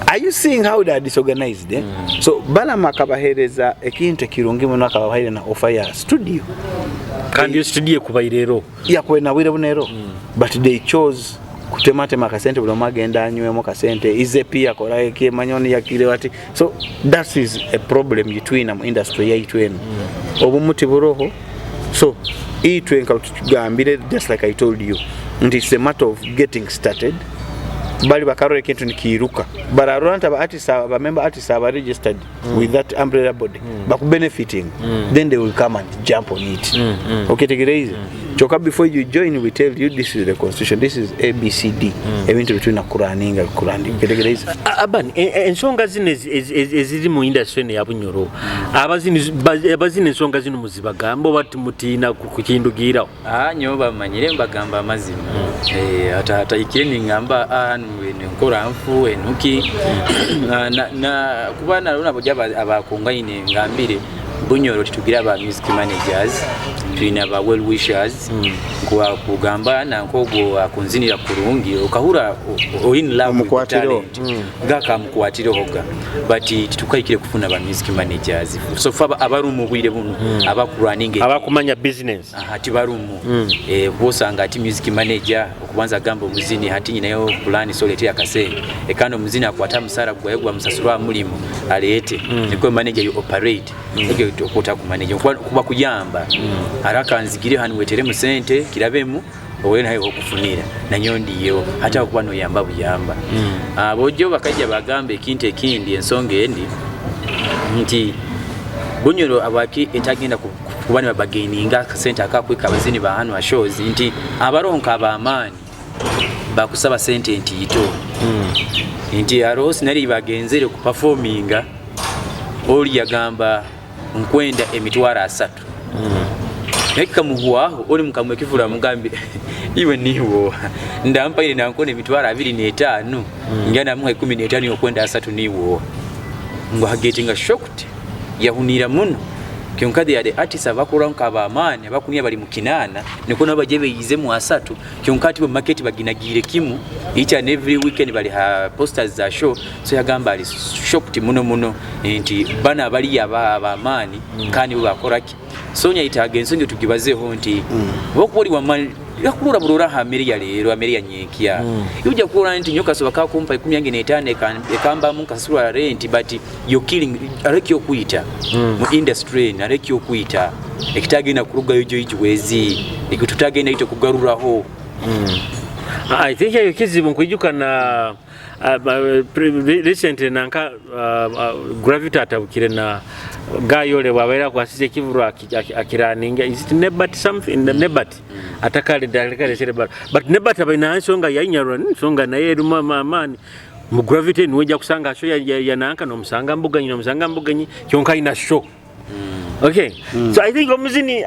Are you seeing how they are disorganized, eh? So Balama akabahereza ekintu ekirungi muno, akabahaire na offer ya studio. Kandi iyo studio ekubairero. Yakwena bwire bunero, but they chose kutematema akasente, buli omu agenda anywemu kasente izepi akola ekemanyoni yakire wati. So that is a problem gitwina mu industry yaitu eno, obumu tiburoho. So itwe nka tugambire, just like I told you, nti it's a matter of getting started. Bali bakarora ekintu nikiiruka, bararora nti aba artists, aba member artists aba registered with that umbrella body bakubenefiting, then they will come and jump on it. Okitegereize? Kyokka before you join, we tell you this is the constitution, this is ABCD, ebintu bitulina kuraninga kurandi. Okitegereize? Abani ensonga zino eziri mu industry eno ya Bunyoro, abazini ensonga zino muzibagamba oba timutiina kukindugiirawo? Ah, nyo bamanyire, mbagamba amazima. Eh, atayikire ningamba, ah, nkora nfu enuki. Na kuba nalona bojja abakungaine ngambire Bunyoro titugira ba music managers, tulina ba well wishers. Kuwa kugamba nankogwo akunzinira kurungi okahura in love with the Omukwatireho. talent gakamukwatireho ga, but titukayikire kufuna ba music managers. So fa abari mu bwire buno abakurwaninga Abakumanya business. Aha, tibarumu. Bwosanga ati music manager okubanza agamba omuzini hati nyinayo plan, so leete akasente, ekandi omuzini akwata musara gwaye gwa musasulwa mulimu aleete, niko manager you operate ekyo okuta ku manager kuba kuyamba araka nzigire hanu weteremu sente kirabemu owe naye okufunira nanyo ndiyo hata okuba noyamba buyamba. Ah, bojjo bakajja bagamba ekintu ekindi, ensonga endi nti Bunyoro abaki etagenda kuba ne bageninga akasente akakweka abazini ba hano shows, nti abaronka abamaani bakusaba sente nti ito nti arosi nali bagenzere ku performinga. Oli yagamba nkwenda 300,000. Naye kikamuhwaho oli mukamwe ekivura amugambe iwe niwo ndampaire nankona 25,000 njya namuha 15 yokwenda 30 niwo ngo hagetinga shocked yahunira muno. Kyonka they are the artists abakora nk'abamaani abakunia bali mu 8 niko nabo baje beyizemu 30. Kyonka ati market baginagiire kimu each and every weekend bali ha posters za show. So yagamba ali shocked muno muno nti bana bali abamaani kandi bo bakoraki. So nyayitaaga ensonga tugibazeho nti bokuba oli wamaani yakulura burura ha mmere ya leero amere ya nyenkya ujja kulora nti nyoka soba kakumpa 15 ekambamu nkasasula rent, but you're killing areki okuyita mu industry areki okuyita ekitagenda kurugayo gyo igiwezi ekitutagenda ito kugaruraho. I think ekyo kizibu nkwijuka na recently nanka Gravity atabukire na gayole bwabaira kwasize ekivuru akiraninga, is it Nebat something Nebat atakale dalekale sere but Nebat abaina nsonga yainyarwa nsonga naye erimu amaani mu Gravity niweja kusanga show ya nanka nomusanga mbuganyi nomusanga mbuganyi kyonka ina show. Okay. So I think omuzini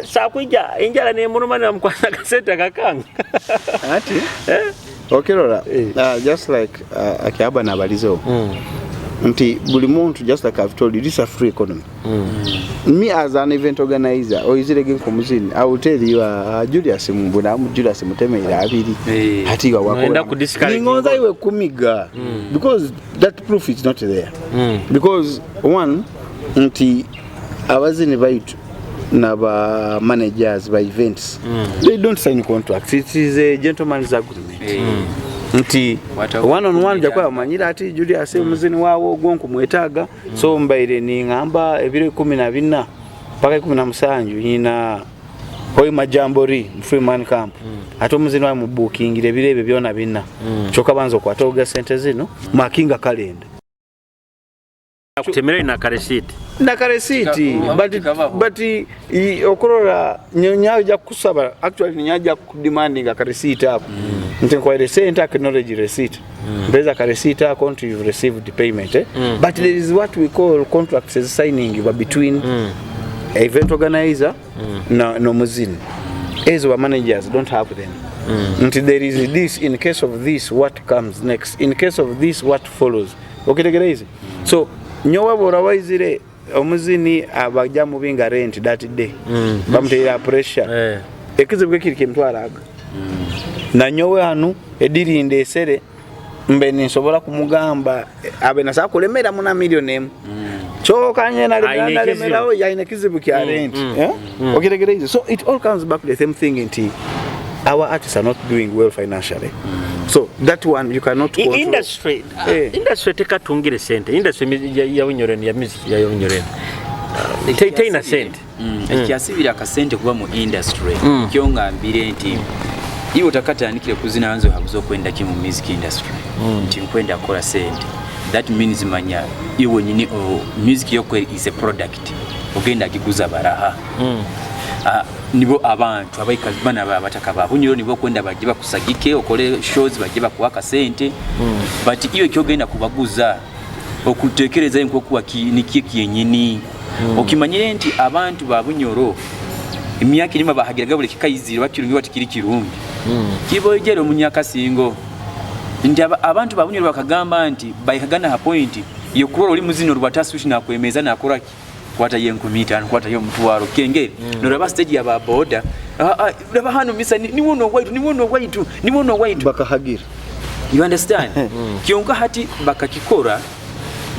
sakwija enjala nemuluma namukwasa kasente akakanga. Ati okay Lola, just like akiaba nabalizeho nti buli muntu, just like I've told you, this is a free economy. Me as an event organizer oyizirege nkomuzini, I will tell you, Julius Mbuna Julius Mutemeera abiri ati Noenda ku discourage ningonza iwe kumiga because that proof is not there. Because one nti abazini baitu naba managers ba events, they don't sign contracts, it is a gentleman's agreement. Nti one on one jakuba amanyira ati Julius omuzini waawo ogwo nkumwetaaga. So mbaire ningamba ebiro 14 paka 17 nyina Hoima Jamboree Freeman Camp. Ate omuzini wawe mubukingire ebiro ebyo byona bina. Kyokka banza okwata oga sente zino makinga kalenda. Kutemera ina karesiti. Na karesiti but okurora nyonya ja kusaba actually nyonya ja kudemanding karesiti ako. Nti nkwaire sente acknowledge receipt. Mbeza karesiti ako until you've received the payment. But there is what we call contracts as signing between event organizer na no muzini. Ezo ba managers don't have them. Nti there is this in case of this what comes next, in case of this what follows. Okitegereize? So nyowe bora waizire omuzini abajja mubinga rent that day. Bamuteera pressure. Ekizibu kiri kimtwaraga. Na nyowe hanu edirinde esere mbe ninsobola kumugamba abe nasa kulemera muna million emu. Kyokanye nalemerawo yaine kizibu kya rent. Okitegereize? So it all comes back to the same thing nti our artists are not doing well financially. So that one you cannot control. Industry industry tekatungire sente. Industry ya Bunyoreni ya music ya Bunyoreni. Teina sente. Ekyasibira akasente kuba mu industry. Kyongambire nti iwe otakatandikire kuzina nzo habuzo kwenda ki mu music industry. Nti nkwenda kola sente. That means manya iwe nyini music yoko is a product. Ogenda giguza baraha. Nibo abantu abaikazi bana abataka ba Bunyoro nibo kwenda baje bakusagike okole shows baje bakuwa kasente. But iyo kyogenda kubaguza okutekereza enkokuwa nikie kiyenyini. Okimanyire nti abantu ba Bunyoro emyaka irima bahagiraga buli kikayiziro bakirungi batikiri kirungi. Kiboyejero omunyakasingo nti abantu ba Bunyoro bakagamba nti bayikagana ha point yokurora oli muzino rwatasushi nakwemeza nakoraki kwata ye 5,000 kwata ye 5,000 kengere. Noraba stage ya ba boda raba hano misa ni wono waitu ni wono waitu ni wono waitu bakahagira. You understand? Kyonka hati bakakikora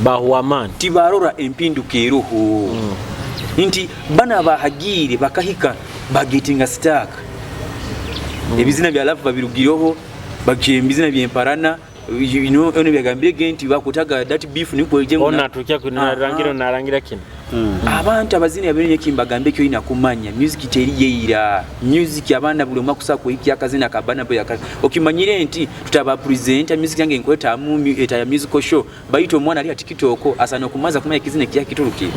bahuamani tibarora empinduka eruhu. Nti bana bahagire bakahika bagetinga stack. Ebizina bya love babirugiroho bakiye ebizina byemparana. You know ono byagambye nti bakutaga that beef ni kweje ona tukya kunarangira narangira kino. Abantu abazini abenye kimbagambe kyo ina kumanya music teri yeira music abana buli omakusa kuhiki akazina kabana boya okimanyire nti tutaba presenter music yange nkweta mu eta ya musical show bayito omwana ali atikitoko asana kumaza kumanya kizina kya kituruki.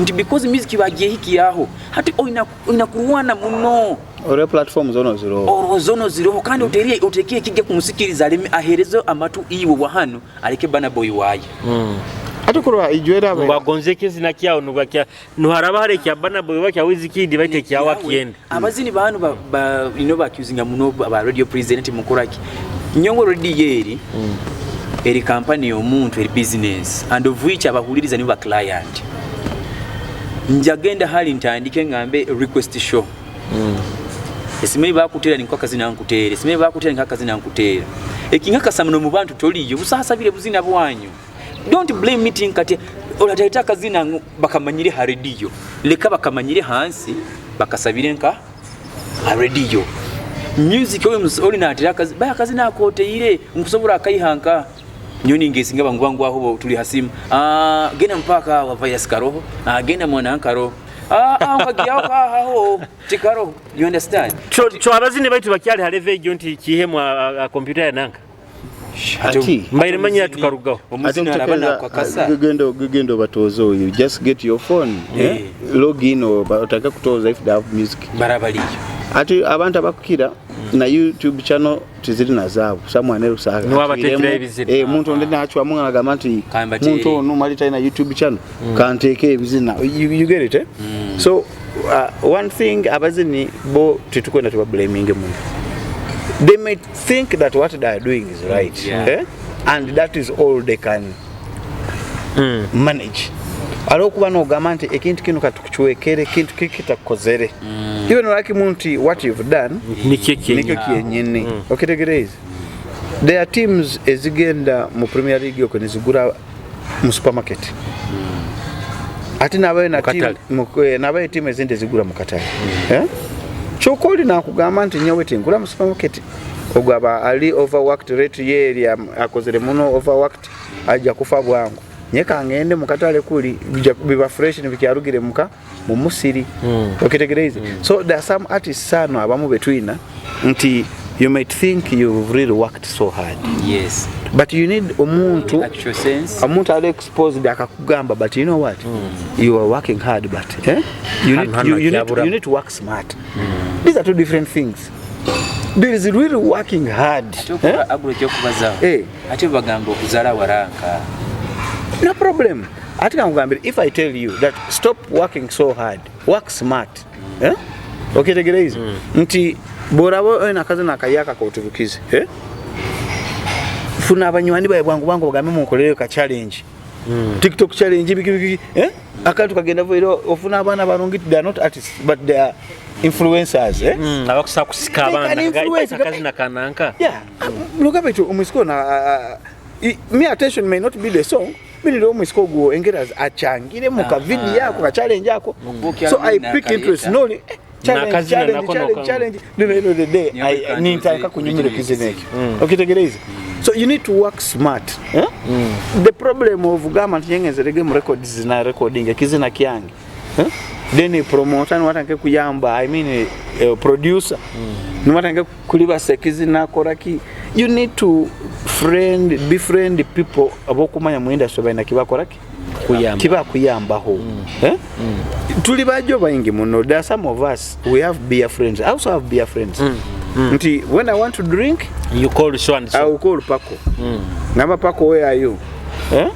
Nti because music bagiye hiki aho hati oina kurwana muno ore platform zono ziro oro zono ziro kandi uterie utekie kige kumusikiriza aleme aherezo amatu iwe wahano aleke bana boy waye. Ate kurwa ijwera Ngu agonze ekizina kyawe nubwa kya nuharaba hari ekya Burna Boy oba kya Wizkid, baitu ekyawe akiyenda. Abazini banu ino bakuzinga muno ba radio president mukoraki nyongo radio eri kampani y'omuntu, eri business, and of which abahuliriza nibo ba client. Njagenda hali ntandike ngambe request show, esimanyi bakutera ninko akazina nkuteera, esimanyi bakutera ninko akazina nkuteera, ekinkakasa muno mu bantu toliyo busahasabire buzina bwanyu. Don't blame me tinkati olataita akazina ngu bakamanyire ha radio, leka bakamanyire hansi bakasabire nka ha radio music. Oyo oli natera akazi baya akazina akoteire nkusobola akaihanka nyoni ngesinga bangu bangu aho tuli hasimu. Ah, genda mpaka wa virus karoho. Ah, genda mwana nkaro. Ah ah, nkagiyaho kahaho tikaro, you understand? Cho abazini baitu bakyali ha level egyo nti kihemu a computer yananka. Ati Mbaire manyira tukarugaho. Omuzini araba nakakasa. Gugenda obatoza oyo, just get your phone, eh? Log in otake kutoza if they have music. Barabaliyo. Ati abantu abakukira na YouTube channel tiziri na zaabu, someone else Niwe abateekerayo ebizina. Eh, muntu onde nachwamu agamba nti Kambateere. muntu ono mali talina YouTube channel, kanteeke ebizina. You get it, eh? So one thing, abazini bo tetukwenda tubablaminge muno. They may think that what they are doing is right, eh? And that is all they can manage. Olwokuba nogamba nti ekintu kino katukucwekere, kintu kikitakukozere, even olakimu nti what you've done Nikyo kyennyini. Nikyo kyenyini. Okitegereeza, there are teams ezigenda mu Premier League okwo nezigura mu supermarket, ate nabayo na Katale. nabayo tiimu ezindi ezigura mu katale. Eh? Kyokka oli nakugamba nti nyowe tingula mu supermarket, ogwo aba ali overworked, rate ye eri akozere muno, overworked, ajja kufa bwangu. Nye kangende mu katale kuli biba fresh nibikyarugire muka mu musiri. Okitegereize? So there are some artists ano abamu betwina nti you might think you've really worked so hard, but you need omuntu Actual sense. Omuntu ali exposed akakugamba, but you know what, you are working hard, but eh? You need, Hano kyabura. you need to work smart. These are two different things. There is really working hard, Ate eh? agula ekyokubazaho. Ate bagamba okuzaala waranka. No problem. Ate kankugambire, if I tell you that stop working so hard, work smart, eh? Okitegereize nti bw'oraba oyina akazina akayaka koturukize, eh? Funa abanywani bawe bwangu bwangu bagambe munkolereyo ka challenge, TikTok challenge, biki biki, eh? Akantu kagenda era ofuna abaana balungi. They are not artists, but they are influencers, eh? Abakusa kusika They can abaana influence. akazina kananka. Yeah, lugabe tu omwisiko na me attention may not be the song binira omwisiko ogwo engeri achangire mu ka video ako ka challenge ako. Mubuuki So I alina pick interest akaleta. noli challenge, Nakazina challenge, nako challenge, challenge. Then end of the day Niyo kandi nintaka kunyumira original ekizina ekyo. Okitegereize? So you need to work smart, eh? The problem of gamba nti nyengenzerege mu records na recording ekizina kyange, eh? Then promoter niwatange kuyamba, I mean, producer niwatange kulibasa ekizina koraki. You need to friend befriend people abokumanya mu industry balina kibakoraki. Kuyamba. Kibakuyambaho, eh? Tuli bajo baingi muno. There are some of us, we have beer friends. I also have beer friends nti when I want to drink, You call so and I so. will call Paco. Ngamba, "Paco, where are you? Eh?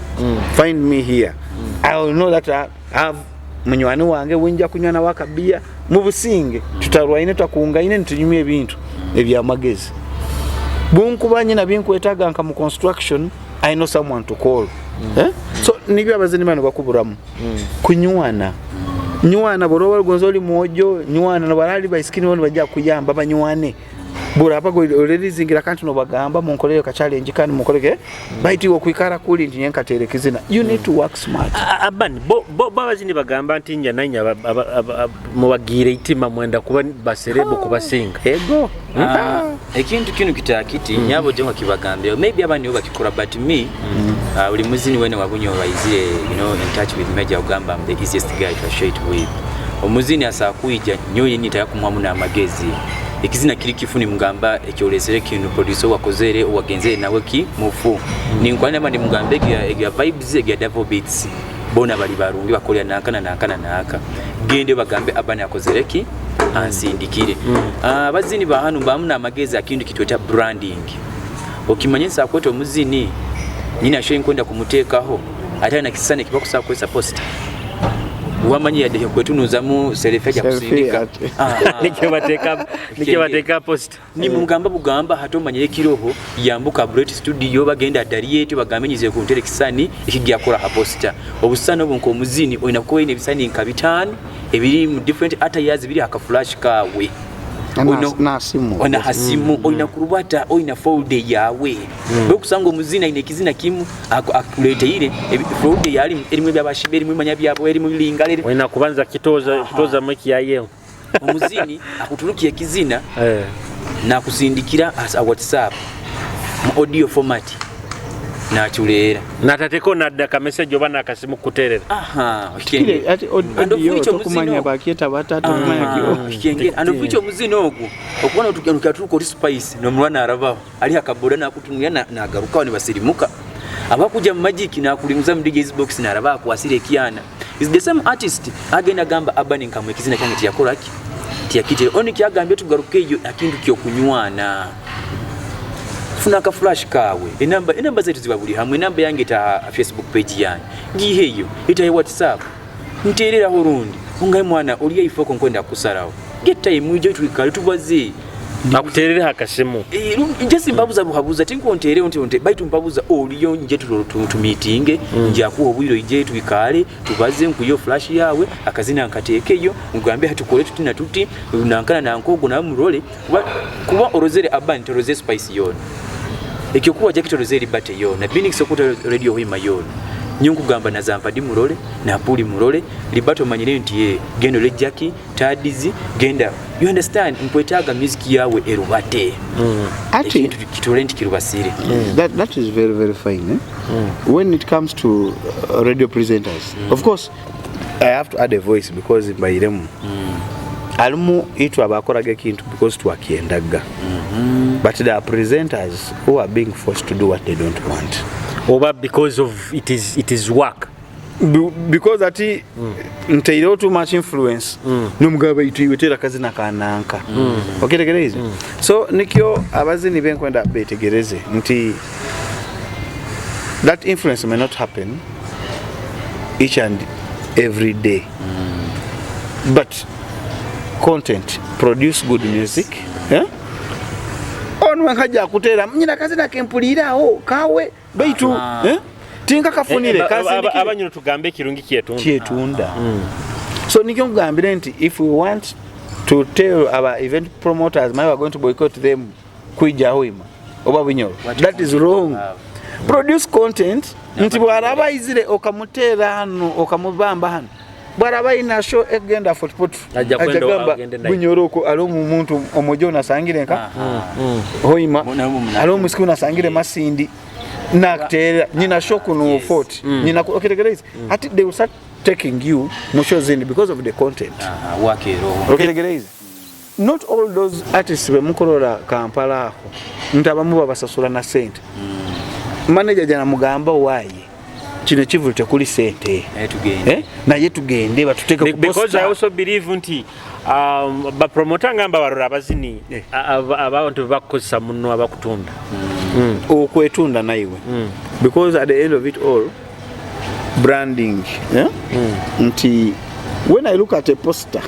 Find me here." I will know that I have munywani wange wenja kunywa nawe akabiya mu businge, tutarwaine, twakungaine, nitunyumya ebintu ebyamagezi. Bunkuba nyina binkwetaaga nka mu construction, I know someone to call. Eh? So nibyo abazini bano bakuburamu kunywana nywana. Bw'oba olugonza oli mwojo, nywana nobalali baisikini bo nibajja kuyamba banywane. Buraba olerizingira kanti nobagamba munkoleyo ka challenge kandi munkoleke baitiwe okwikara kuli nti nyenkatere kizina. You need to work smart. Abani bo abazini bagamba nti nya nanya mubagiire itima mwenda kuba baserebo kubasinga. Ego. Ah, ekintu kino kitakiti nyabo je bakibagambira, maybe abandi nibo bakikora, but me, buli muzini wene wabunyo baizire in touch with major ugamba I'm the easiest guy to associate with. Omuzini asakuija nyo yini tayakumuhamu n'amagezi ekizina kiri kifuni mugamba ekyolesere kino producer wakozere wagenzere nawe ki mufu ninkwana abandi mugambe egya vibes egya devil beats bona bali barungi bakolera nanka na nanka na nanka gende bagambe abani akozere ki ansindikire. Ah, abazini ba hano bamu n'amagezi akintu kitweta branding okimanye nsakweta omuzini nyina ashoye nkwenda kumuteekaho. Ate alina kisisani ekibakusaba kukozesa poster. Wamanyi yadde kwetunuzamu selfie ajja Selfie kusindika. ate. Aha. Nikyo bateeka poster. Nimugamba bugamba hati omanyire kiroho yambuka Great Studio, bagenda Dariet, bagambe nyize ku ntere kisani ekijja kukola ha poster. Obusani obwo nk'omuzini olina kuba olina ebisani nka 5 ebiri mu different attires biri aka flash kawe. Nasimu. Olina hasimu, olina kurubata, olina folder yawe. Bwekusanga omuzini alina ekizina kimu akuleteire folder yali erimu ebyabashibe, erimu emanya byabo, erimu lingala, erimu Olina kubanza kitoza mu ekiyayeho. Omuzini akuturukia ekizina nakusindikira as a WhatsApp mu audio format nachuleera. Natateko nadda ka message oba nakasimu kuterera. Aha. Kile ati And of audio which tokumanya omuzino bakyeta batatu kumanya kyo. Okikengera. And of which omuzino ogwo okubona otukaturuka oti Spice nomulwana arabaho ali akaboda nakutunulira nagarukaho nibasirimuka abakuja mu magic nakulinguza mu DJ's box naraba akwasira ekyana is the same artist agenda gamba abani nkamwe ekizina kyange tiyakolaki tiyakite oni kyagambye tugaruke eyo akintu kyokunywana funa aka flash kawe. Enamba zetu ziba buli hamwe. Enamba yange ta Facebook page yange ngiheyo, itaye WhatsApp ntereraho rundi ungaye mwana oliya ifoko nkwenda kusaraho get time uje twikale tubaze. Akuterere akasimu. Eh, nje simbabuza buhabuza tinkontere nti nte baitu mbabuza oliyo nje tumitinge nje akuwa obwiro ije twikale tubaze nkuyo flash yawe akazina nkatekeyo ngambe hatukole tuti na tuti nankana nankogo na murole kuba orozere abani toroze Spice yona ekyo kuba jakito rozere bate yona Binix okuta radio Hoima yona nyonku gamba na Zampadi murole na Puli murole libato manyire nti ye gendo le Jackie Tadizi genda, you understand, nkwetaaga music yawe erubate. Ati ekintu kitole nti kirubasire. That is very very fine, eh? When it comes to radio presenters, of course I have to add a voice because mbairemu alimu itwe abakoraga ekintu because twakyendaga, but there are presenters who are being forced to do what they don't want. Oba because of it is work. Because ati nteireho too much influence nomugaba itu iwe tera kazina kananka okitegereze. So nikyo abazini benkwenda betegereze nti that influence may not happen each and every day, but content, produce good music, eh? Ono nkajja akuteera nyina kazina kempulirawo kawe baitu eh? Tinka kafunire kansindikire. Abanyuno tugambe ekirungi kyetunda. Kyetunda. So nikyo nkugambire nti if we want to tell our event promoters we are going to boycott them kwija Hoima oba Bunyoro, that is wrong. Produce content nti bwaraba aizire okamuteera hano okamubamba hano bwaraba ayina show egenda Fort Portal Ajja kwenda agende naye. Bunyoro oko ali omuntu omojo onasangire nka Hoima ali omusiki unasangire Masindi nakuteera nyina show kuno Fort nyina okitegereza ati they will start taking you mu show zindi because of the content. Wakeero. Okitegereza not all those artists bemukolora Kampala aho nti abamu babasasula na sente. Manager janamugamba waaye kino ekivulu tekuli sente. Naye tugende. Eh? Naye tugende batuteeke ku Because I poster. also believe nti bapromota ngamba barora abazini abantu bakukozesa muno abakutunda. Okwetunda naiwe because at the end of it all branding, eh? Nti when I look at a poster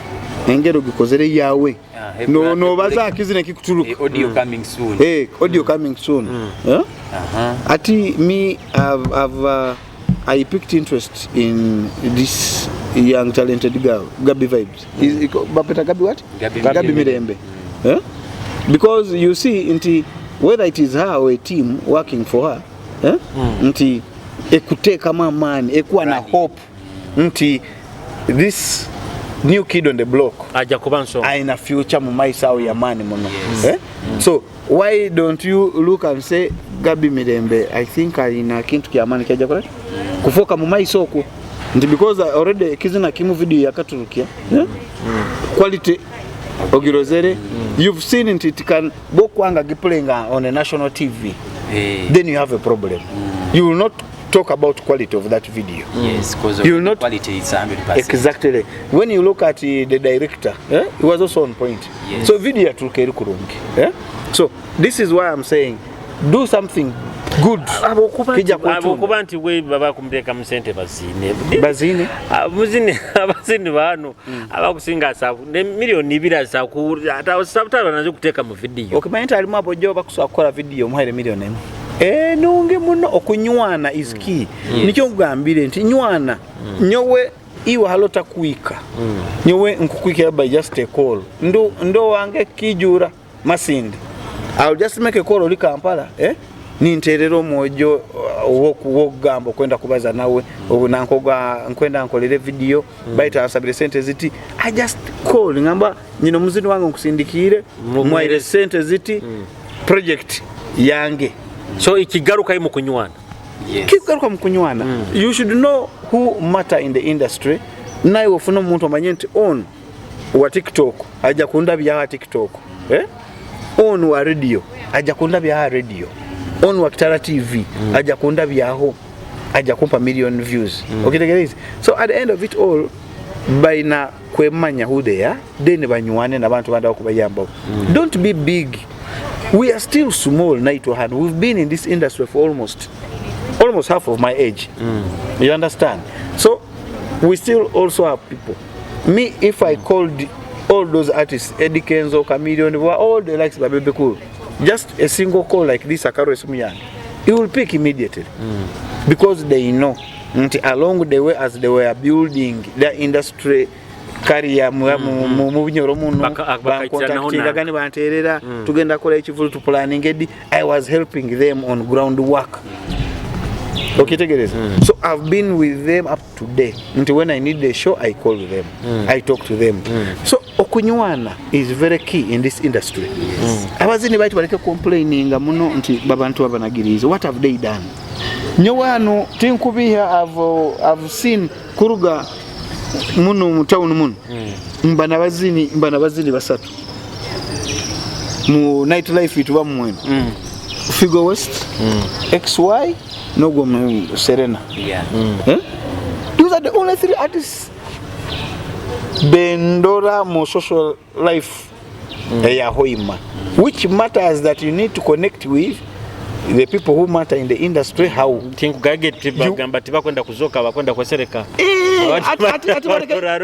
engero gikozere yawe Ah, no nobaza akizina kikuturuka. Audio coming soon. Hey, audio coming soon, eh? Aha. Ati me I picked interest in this young talented girl Gabi Vibes. Bapeta Gabi what? Gabi Gabi Mirembe. Mirembe, eh? Because you see nti whether it is her or a team working for her, eh? Nti ekuteekamu amaanyi ekuwa na Branding. hope nti this new kid on the block Ajja kuba nsonga. aina future mu maiso awo yamaani muno. Yes. Eh? So why don't you look and say Gabi Mirembe, I think alina kintu kyamaani kyajja kola kufuuka mu maiso okwo nti because already ekizina kimu video yakaturukia, eh? Quality ogirozere, you've seen nti it can bokwanga giplayinga on a national TV, Eh, then you have a problem. You will not talk about quality of that video. Yes, because of You will not- quality is 100%. Exactly. When you look at the director, eh, he was also on point. Yes. So video yaturuka eri kurungi, eh? So this is why I'm saying do something. Good. Kijja kwetunda. Abokuba nti we baba kumuteeka mu sente bazine. Bazine. Muzine abazini bano abakusinga asabu ne miliyoni 2 asaku atasabutala nazo kuteeka mu video. Okimanyi nti alimu abojjo bakusobola kukola vidiyo omuhaire miliyoni 1. Enungi muno okunywana is key. Nikyo nkugambire nti nywana nyowe iwe halo takwika nyowe nkukwikira by just a call ndo wange kijura Masindi, I'll just make a call oli Kampala, eh? Ninterera omwojo wokugamba okwenda kubaza nawe nankoga nkwenda nkolere video baita ansabire sente ziti. I just call ngamba nyino muzini wange nkusindikire mwaire sente ziti project yange. So ikigaruka mu kunywana. Yes. Kigaruka mu kunywana. You should know who matter in the industry. Naye ofuna omuntu omanye nti on wa TikTok ajja kundabyaho TikTok, eh? On wa radio ajja kundabyaho radio, on wa Kitara TV ajja kundabyaho, ajja kumpa million views. Okitegeeza? So at the end of it all balina kwemanya who they are, then banywane n'abantu bandi abakubayambaho. Don't be big. We are still small naitwe hano. We've been in this industry for almost half of my age. You understand? So we still also have people. Me, if I called all those artists, Eddie Kenzo, Chameleone, all the likes of Bebe Cool, just a single call like this, Akaro esimu yange, he will pick immediately. Because they know nti along the way as they were building their industry career mu Bunyoro muno Bakaitanaho bankontaktinga ne banteerera tugenda kola ekivulu tu planning edi. I was helping them on ground work. Okitegereza? So I've been with them up to date nti when I need a show, I call them, I talk to them. So okunywana is very key in this industry. Abazini baitu baleke complaininga muno nti babantu babanagirize. What have they done? Nyowe hano tinkubiha, I've seen kuruga muno mu town muno mba nabazini basatu mu night life ituba mweno, Figo West, XY nogwo mu Serena. Eh? Those are the only three artists bendora mu social life eya Hoima, which matters that you need to connect with the people who matter in the industry. How Tinkugage tibagamba tibakwenda kuzoka, bakwenda kwesereka. Ati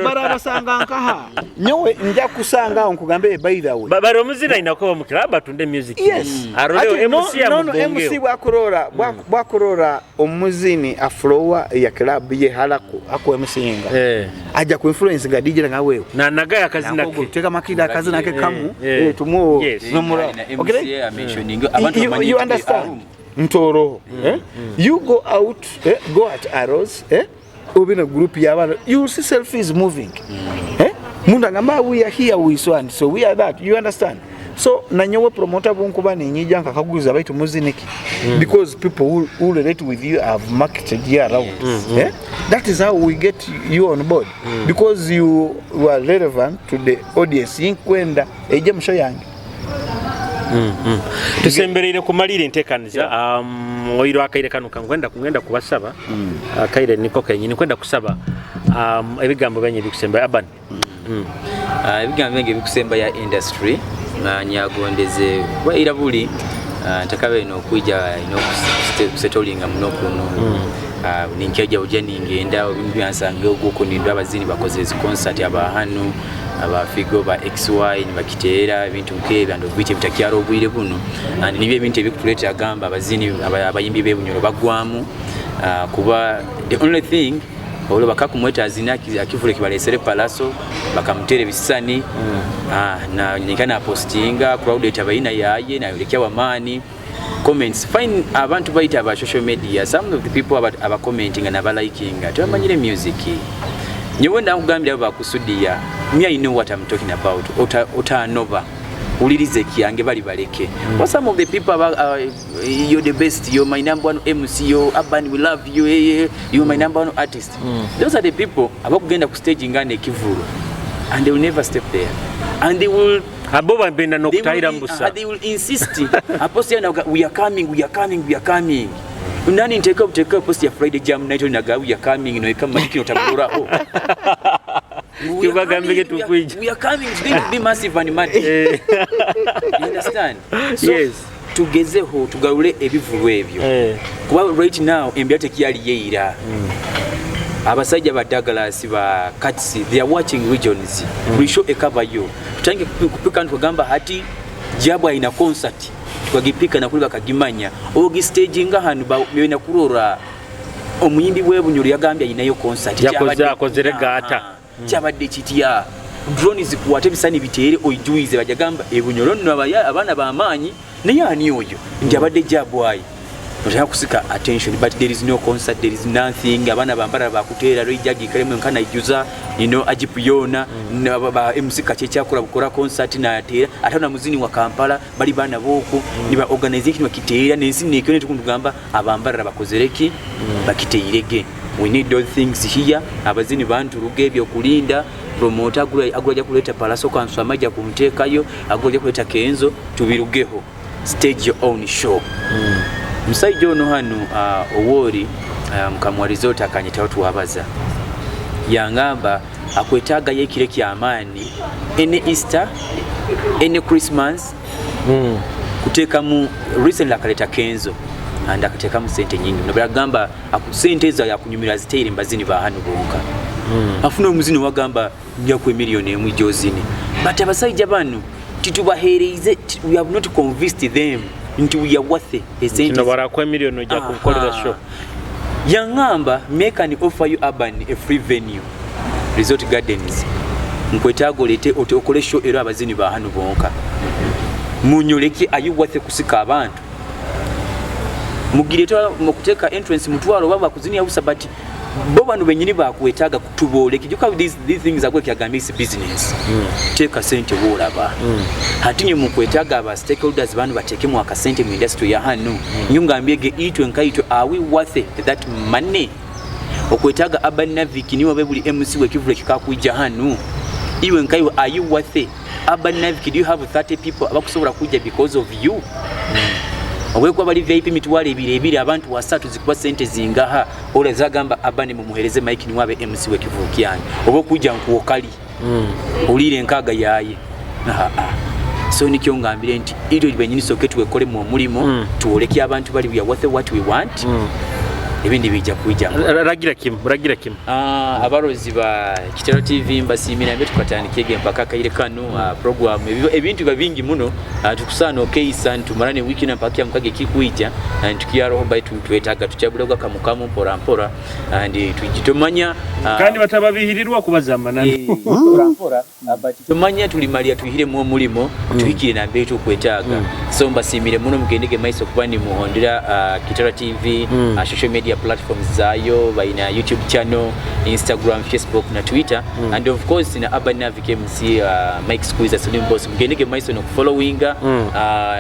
barabasanga nkaha nyowe nja kusanga awo nkugambe, by the way. Bari omuzina inakuba mu club atunde music. Yes. Aroleo Ati MC no, MC amubongeo. Bwakurora omuzini aflowa ya club ye halaku ako MC nga ajja ku influence nga DJ nga wewe Na nagaya akazina ke. Teka makida akazina ke kamu. Tumuo nomura. Na Okay. MCA amentioning abantu bamanyi You nti understand? Arum. Ntoro, eh? You go out, eh? Go at Arrows, eh? Obe na group y'abantu, you will see selfies moving, eh? Mundu agamba we are here, we so and so, we are that. You understand? So nanyowe promoter bunkuba ninyija nkakaguza baitu muziniki because people who relate with you have marketed you around, eh? That is how we get you on board, because you were relevant to the audience inkwenda ejje musho yange. Tusembereire kumalira entekaniza oiro akaire kano kangwenda kungenda kubasaba akaire niko kenyini kwenda kusaba ebigambo byenye bikusemba aban. Ebigambo byange ebikusemba ya industry, nyagondeze kuba buli ntakabe eno okwija ino kusetolinga muno kuno. Ninkyaja uja ningenda ebintu byansanga ogwoko nindo abazini bakoze ezi concert abahanu abafigo ba XY nibakiteera ebintu nkebyo and obwite bitakyara obwire buno and nibyo ebintu ebikutuleetera agamba abazini abayimbi b'ebunyoro bagwamu, kuba the only thing olwo bakakumweta azina akivule kibalesere palaso bakamutera ebisani, na nika na postinga crowd etabayina yaye nayolekya wamaani comments fine. Abantu bayita aba social media, some of the people aba commenting and aba liking tebamanyire music. Nyowe ndakugambira abo bakusudiya, me I know what I'm talking about. Otanoba wulirize kyange bali baleke. But some of the people aba, you're the best, you're my number one MC, you're Urban, we love you, hey, hey, you're my number one artist. Those are the people abakugenda ku stage nga nekivulu and they will never step there and they will Abo bambenda they will, nokutahira mbusa. They will insist apost ya we are coming, we are coming, we are coming. Nani nteka buteeka post ya Friday Jam night naga we are coming no kama kino tabulora. Tubagambege tukwija. We are coming, it's going to be massive and mad. You understand? So Yes. Tugezeho tugarule ebivulu ebyo kuba right now embeera tekyali yeira. Abasajja ba Douglas, ba Kats, they are watching regions. Buli show ekabayo tutandike kupika ntukagamba hati Jabu alina concert, tukagipika nakuli bakagimanya ogistaginga hanu bena kurora omuyimbi bwebunyoro yagambye ayinayo concert. Akozere gaata. Kyabadde kitya? Drone zikuwate ebisani biteere oijuize bajagamba ebunyoro nno abaana bamaanyi naye ani oyo nti abadde jabwayi otaka kusika attention, but there is no concert, there is nothing. Abaana bambara bakuteera lwejagikalemu enkana ijuza ajipu yona. Ba MC kakyekyakola bukora concert nateera ate na muzini wa Kampala bali baana boku niba organization bakiteera nensi nekyo netukugamba abambarara bakozereki bakiteirege. We need those things here. Abazini bantu ruge ebyokulinda promoter agula ajja kuleta Palaso Kanswama ajja kumuteekayo, agula ajja kuleta Kenzo, tubirugeho. Stage your own show. Musajja ono hano Owori mukamwa resort akanyitaho tuwabaza yangamba akwetaagayo ekiro kyamaani ene Easter ene Christmas kuteekamu. Recently akaleta Kenzo and akateekamu sente nyingi nobagamba sente ezo yakunyumira ziteire mbazini ba hano bonka. Afuna omuzini wagamba njaku emiliyoni emu gyozini, but abasajja bano titubahereize, we have not convinced them nti we are worth esente. Kino barakwa miliyoni ojja kukolera show. Yaŋŋamba make an offer you urban a free venue resort gardens nkwetaaga oleete okole show era abazini ba hano bonka munyoleke ayi worth kusika abantu mugire mukuteeka entrance mutwalo oba bakuzini busa, but bo bano benyini bakwetaaga tubooleke juka these things agwe kyagambye is business. Teeka sente woolaba ate nye mukwetaaga aba stakeholders bano bateekemu akasente mu industry ya hano. Nyo ngambyege itwe nkaitwe, are we worth that money? Okwetaaga Urban Navic niwe wabe buli MC wekivule kikakuija hano. Iwe nkaiwe, are you worth Urban Navic? Do you have 30 people abakusobola kujja because of you? Obwekuba bali VIP 20,000 abantu wasatu zikuba sente zingaha? Ola zagamba Urban mumuhereze mike niwe abe MC wekivulu kyange oba okujja nkuwokali olire nkaaga yaye. Aha, ah. So nikyo ngambire nti itwe benyini soke tuwekolemu omulimu tuwoleke abantu bali we are worth what we want. Ebindi bijja kwijja. Ragira kimu, ragira kimu. Abarozi ba Kitero TV mbasiimira mbe tukatandikege mpaka akaire kano program ebintu biba bingi muno tukusaana okeisa ntumarane wiki na mpaka mukage kikuija ntukiyaroho baitu twetaaga tukyabulagwa kamukamu mpora mpora and tujitomanya Kandi batababihirirwa kubaza amananu. Mpora mpora but tumanya tulimalya tuhiremu omulimo tuhikire nambe tukwetaaga. So mbasiimire muno mugendege maiso kuba nimuhondera Kitara TV social media platforms zayo baina YouTube channel, Instagram, Facebook na Twitter and of course na Urban Navic MC Mike Squeezer Slim Boss. Mugendege maiso no followinga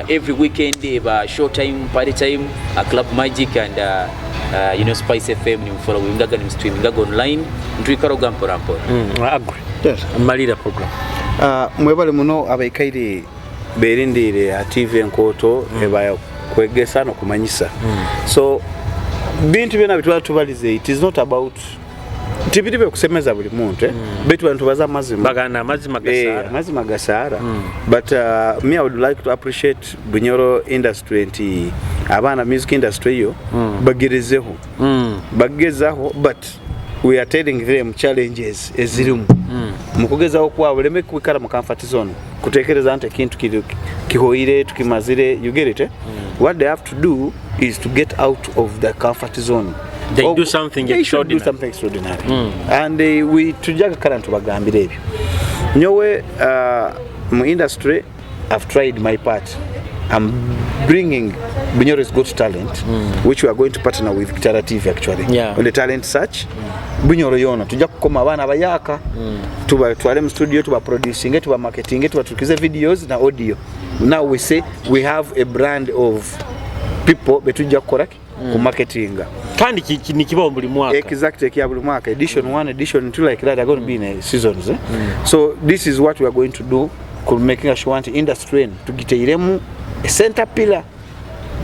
every weekend ba show time, party time, Club Magic and Spice FM ni followingaga ni streamingaga online ntwikaroga mpora mpora. Agree. Yes. Malira program. Mwebale muno abaikaire berindire a TV enkoto ebaya kwegesa nokumanyisa. So bintu byona bitwala tubalize, it is not about tibiri bekusemeza buli muntu betu bantu baza amazima. Bagana amazima gasaara. Amazima gasaara. But me, I would like to appreciate Bunyoro industry nti abaana music industry yo bagerezeho bagezaho, but we are telling them challenges ezirimu mukugezaho kwabo baleme kwikara mu comfort zone kutekereza nti ekintu kiri kihoire tukimazire, you get it, eh? What they have to do is to get out of the comfort zone. They do something They should do extraordinary. something extraordinary and we tujaga kala tubagambire ebyo. Nyowe mu industry I've tried my part. I'm bringing Bunyoro's Got Talent, which we are going to partner with Kitara TV actually on the talent search. Bunyoro yona tujja kukoma abaana abayaka tubatwale mu studio, tubaproducinge, tubamarketinge, tubatukize videos na audio. Now we say we have a brand of people betujja kukola ki ku marketinga. Kandi nikibaho buli mwaka. Exactly, ekya buli mwaka, edition 1, edition 2, like that are going to be in a seasons, eh? So this is what we are going to do ku making sure nti industry eno tugiteiremu center pillar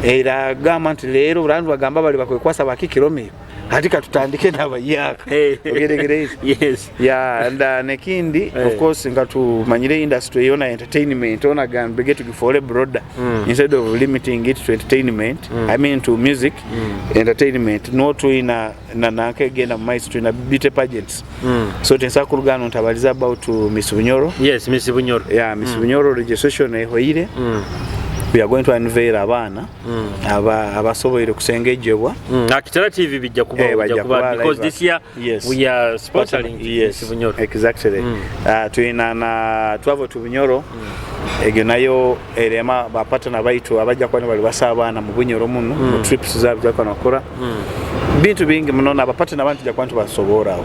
era gamba nti leero bantu bagamba bali bakwekwasa bakikiromero. Hati katutandike n'abahyaka. Ogeregereza. Yes. Yeah, and nekindi, of course, nga tumanyire industry yona entertainment ona gambege tugifuule broader instead of limiting it to entertainment, I mean to music entertainment. No, tuina na nanka egenda mu maiso, tulina beauty pageants. So tensa kulugano ntabaliza about Miss Bunyoro. Yes, Miss Bunyoro. Yeah, Miss Bunyoro registration ehoire. We are going to unveil abaana abasoboire kusengejebwa. Akitara TV bijja kuba Eh, bijja bajja kuba kuba because live. This year we are sponsoring Miss Bunyoro. Exactly. Tulina na Travel to Bunyoro. Egyo nayo erema bapatana baitu abajja kuba bali basa abaana mu Bunyoro muno mu trips zaabwe tujja kuba nakora bintu bingi muno n'abapatana abantu tujja kuba ntubasoboraho.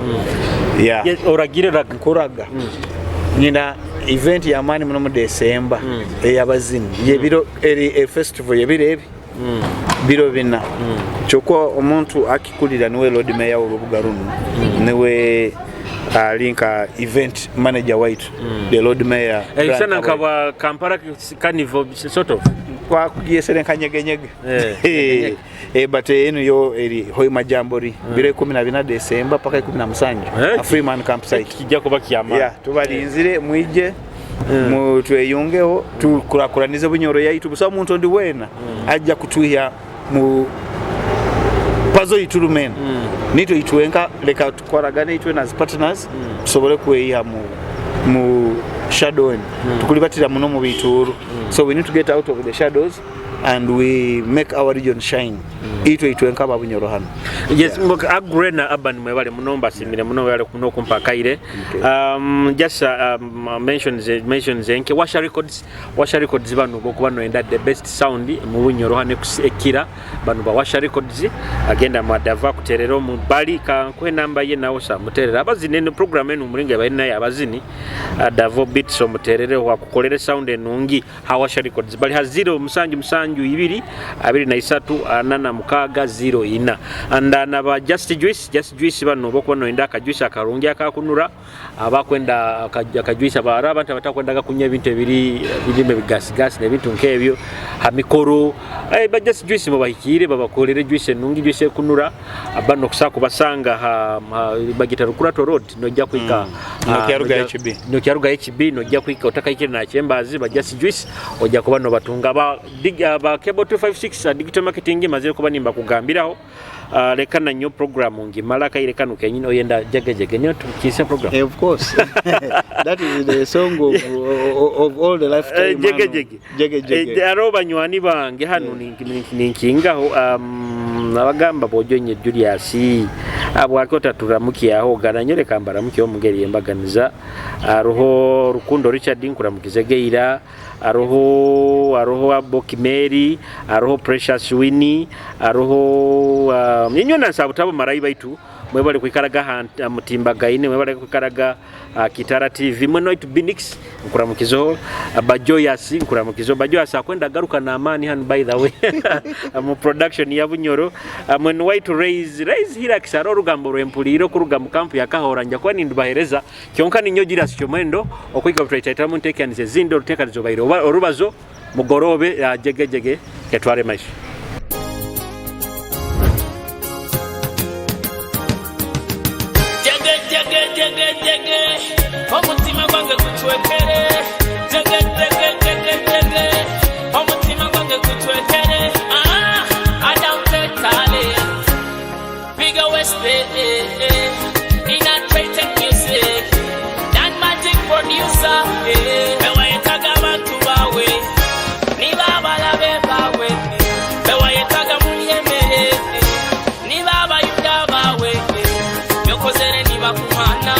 Yeah. Yes, oragire raga. Nkuraga nyina event yamaani muno mu December eyabazini yebiro eri e festival yebiro ebi biro 4. Kyokka omuntu akikulira niwe Lord Mayor w'orubuga runo, niwe ali nka event manager waitu, the Lord Mayor Brian Ebisana nka Kaboyo. bwa Kampala Carnival sort of. Kwakugyesere nka nyegenyege. Eh, But eno yo eri Hoima Jamboree, biro 14 December paka 17, a Freeman campsite. Kijja kuba kyamaanyi. Yeah, tubalinzire mwije mu tweyungeho tukurakuranize Bunyoro yaitu. Busa omuntu ondi weena ajja kutuhya mu pazo iturumene nitwe itwenka. Leka tukoragane itwe as partners tusobole kweyiha mu shadow eno tukulibatira muno mu bituuru. So we need to get out of the shadows and we make our region shine, itwe itwenka aba Bunyoro hano. Yes, Agre na Urban, mwebale muno, mbasimire muno, mwebale muno okumpa akaire. Okay. Just mentions enke Washa Records. Washa Records bano bokuba noenda the best sound mu Bunyoro hane ekira bano ba Washa Records agenda mwadava kuterera mu bali kankuhe namba ye nawo sa muterera abazini eno program eno mulinga bali naye abazini, Davo Beats omuterere wakukolere sound enungi. Ha Washa Records bali ha 0 7 7 2 23 46 04. And naba Just Juice. Just Juice bano bokuba noenda akajuice akarungi akakunura, abakwenda akajuice abara abantu abatakwendaga kunywa ebintu ebiri birime bigasigasi n'ebintu nk'ebyo ha mikoro, ba Just Juice mubahikire babakolere juice enungi, juice ekunura. Bano okusobola kubasanga ha bagita Rukurato Road, nojja kwika Nokyaruga HB. Nokyaruga HB, nojja kwika otakayikire nakyembazi ba Just Juice ojja kuba nobatunga. Ba Cable 256 digital marketing mazire kuba nimba kugambiraho. Leka nanyo program ngimala kaire kanu kenyini oyenda jegejege nyo tukise program. Of course. That is the song of all the lifetime. Jegejege. Jege jege. Aro banywani bange hano ninkingaho abagamba bojonye Julius abwake otaturamukiaho gananye reka mbaramukiho mungeri yembaganiza. Aroho Rukundo Richard, nkuramukize geira. Aroho Abokimeri, aroho Precious Winnie, aroho inywe nansabutabo marayi baitu mwebale kwikaraga mutimbagaine, mwebale kwikaraga Kitara TV mweno itu Binix nkuramukizo, Bajoyas nkuramukizo. Bajoyas akwenda garuka na amani hano, by the way, mu production ya Bunyoro. Mweno waitu Raise Hirax aro orugambo rwempulire okuruga mu kampu ya Kahora nja kuba nindubahereza kyonka ninyo Julius Kyomwendo okwika butwaitaitamu nteekanize ezindi oruteekanizo baire oba orubazo mugorobe jegejege ketware maiso. Jege jege jege jege, omutima gwange gucwekere. Jege jege jege jege, omutima gwange gucwekere. Ah, Adam Petale, Bigger West, in a trade music, Dan Magic producer, bewayetaga abantu bawe, niba abalabe bawe, bewayetaga mulyemere, niba abayuda bawe, byokozere nibakumana,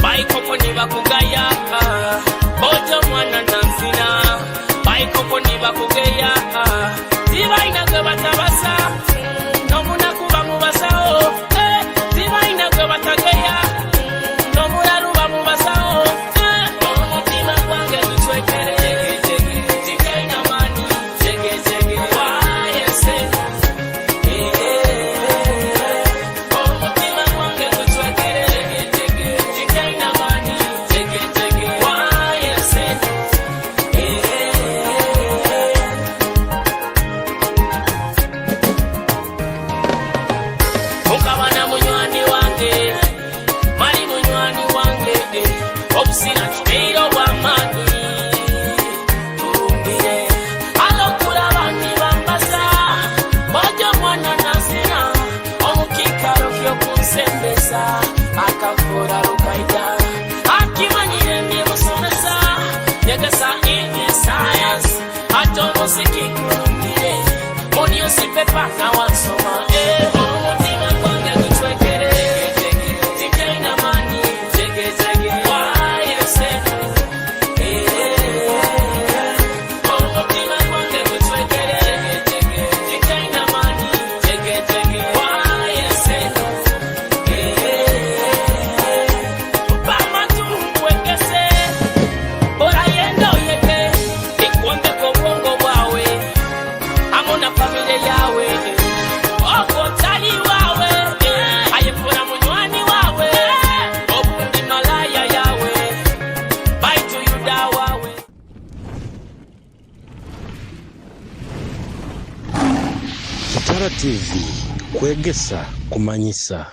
bayikoko nibakugaya, bojo mwana nansina, bayikoko nibakugeya, tibalina gwe batabasa, n'omunaku bamubasawo, tibalina gwe batageya, n'omulalu bamubasawo, omutima gwange gucwekere, tigalina maanyi, wayese, omutima gwange gucwekere, tigalina maanyi, wayese. Nyegesa akavura rukaida akimanyire ndi musomesa nyegesa ini science ate omuziki gulumire mu newspaper nawansoma. Eh, omutima gwange gucwekere tigenda mani wayese. Omutima gwange gucwekere tigenda mani wayese. Bamatuwekese orayenda oyeke ikwondeka obwongo bwawe amo na famile yawe ogwo tali wawe ayefura munywani wawe obundi malaya yawe baitu yuda wawe. Kitara TV, kwegesa, kumanyisa.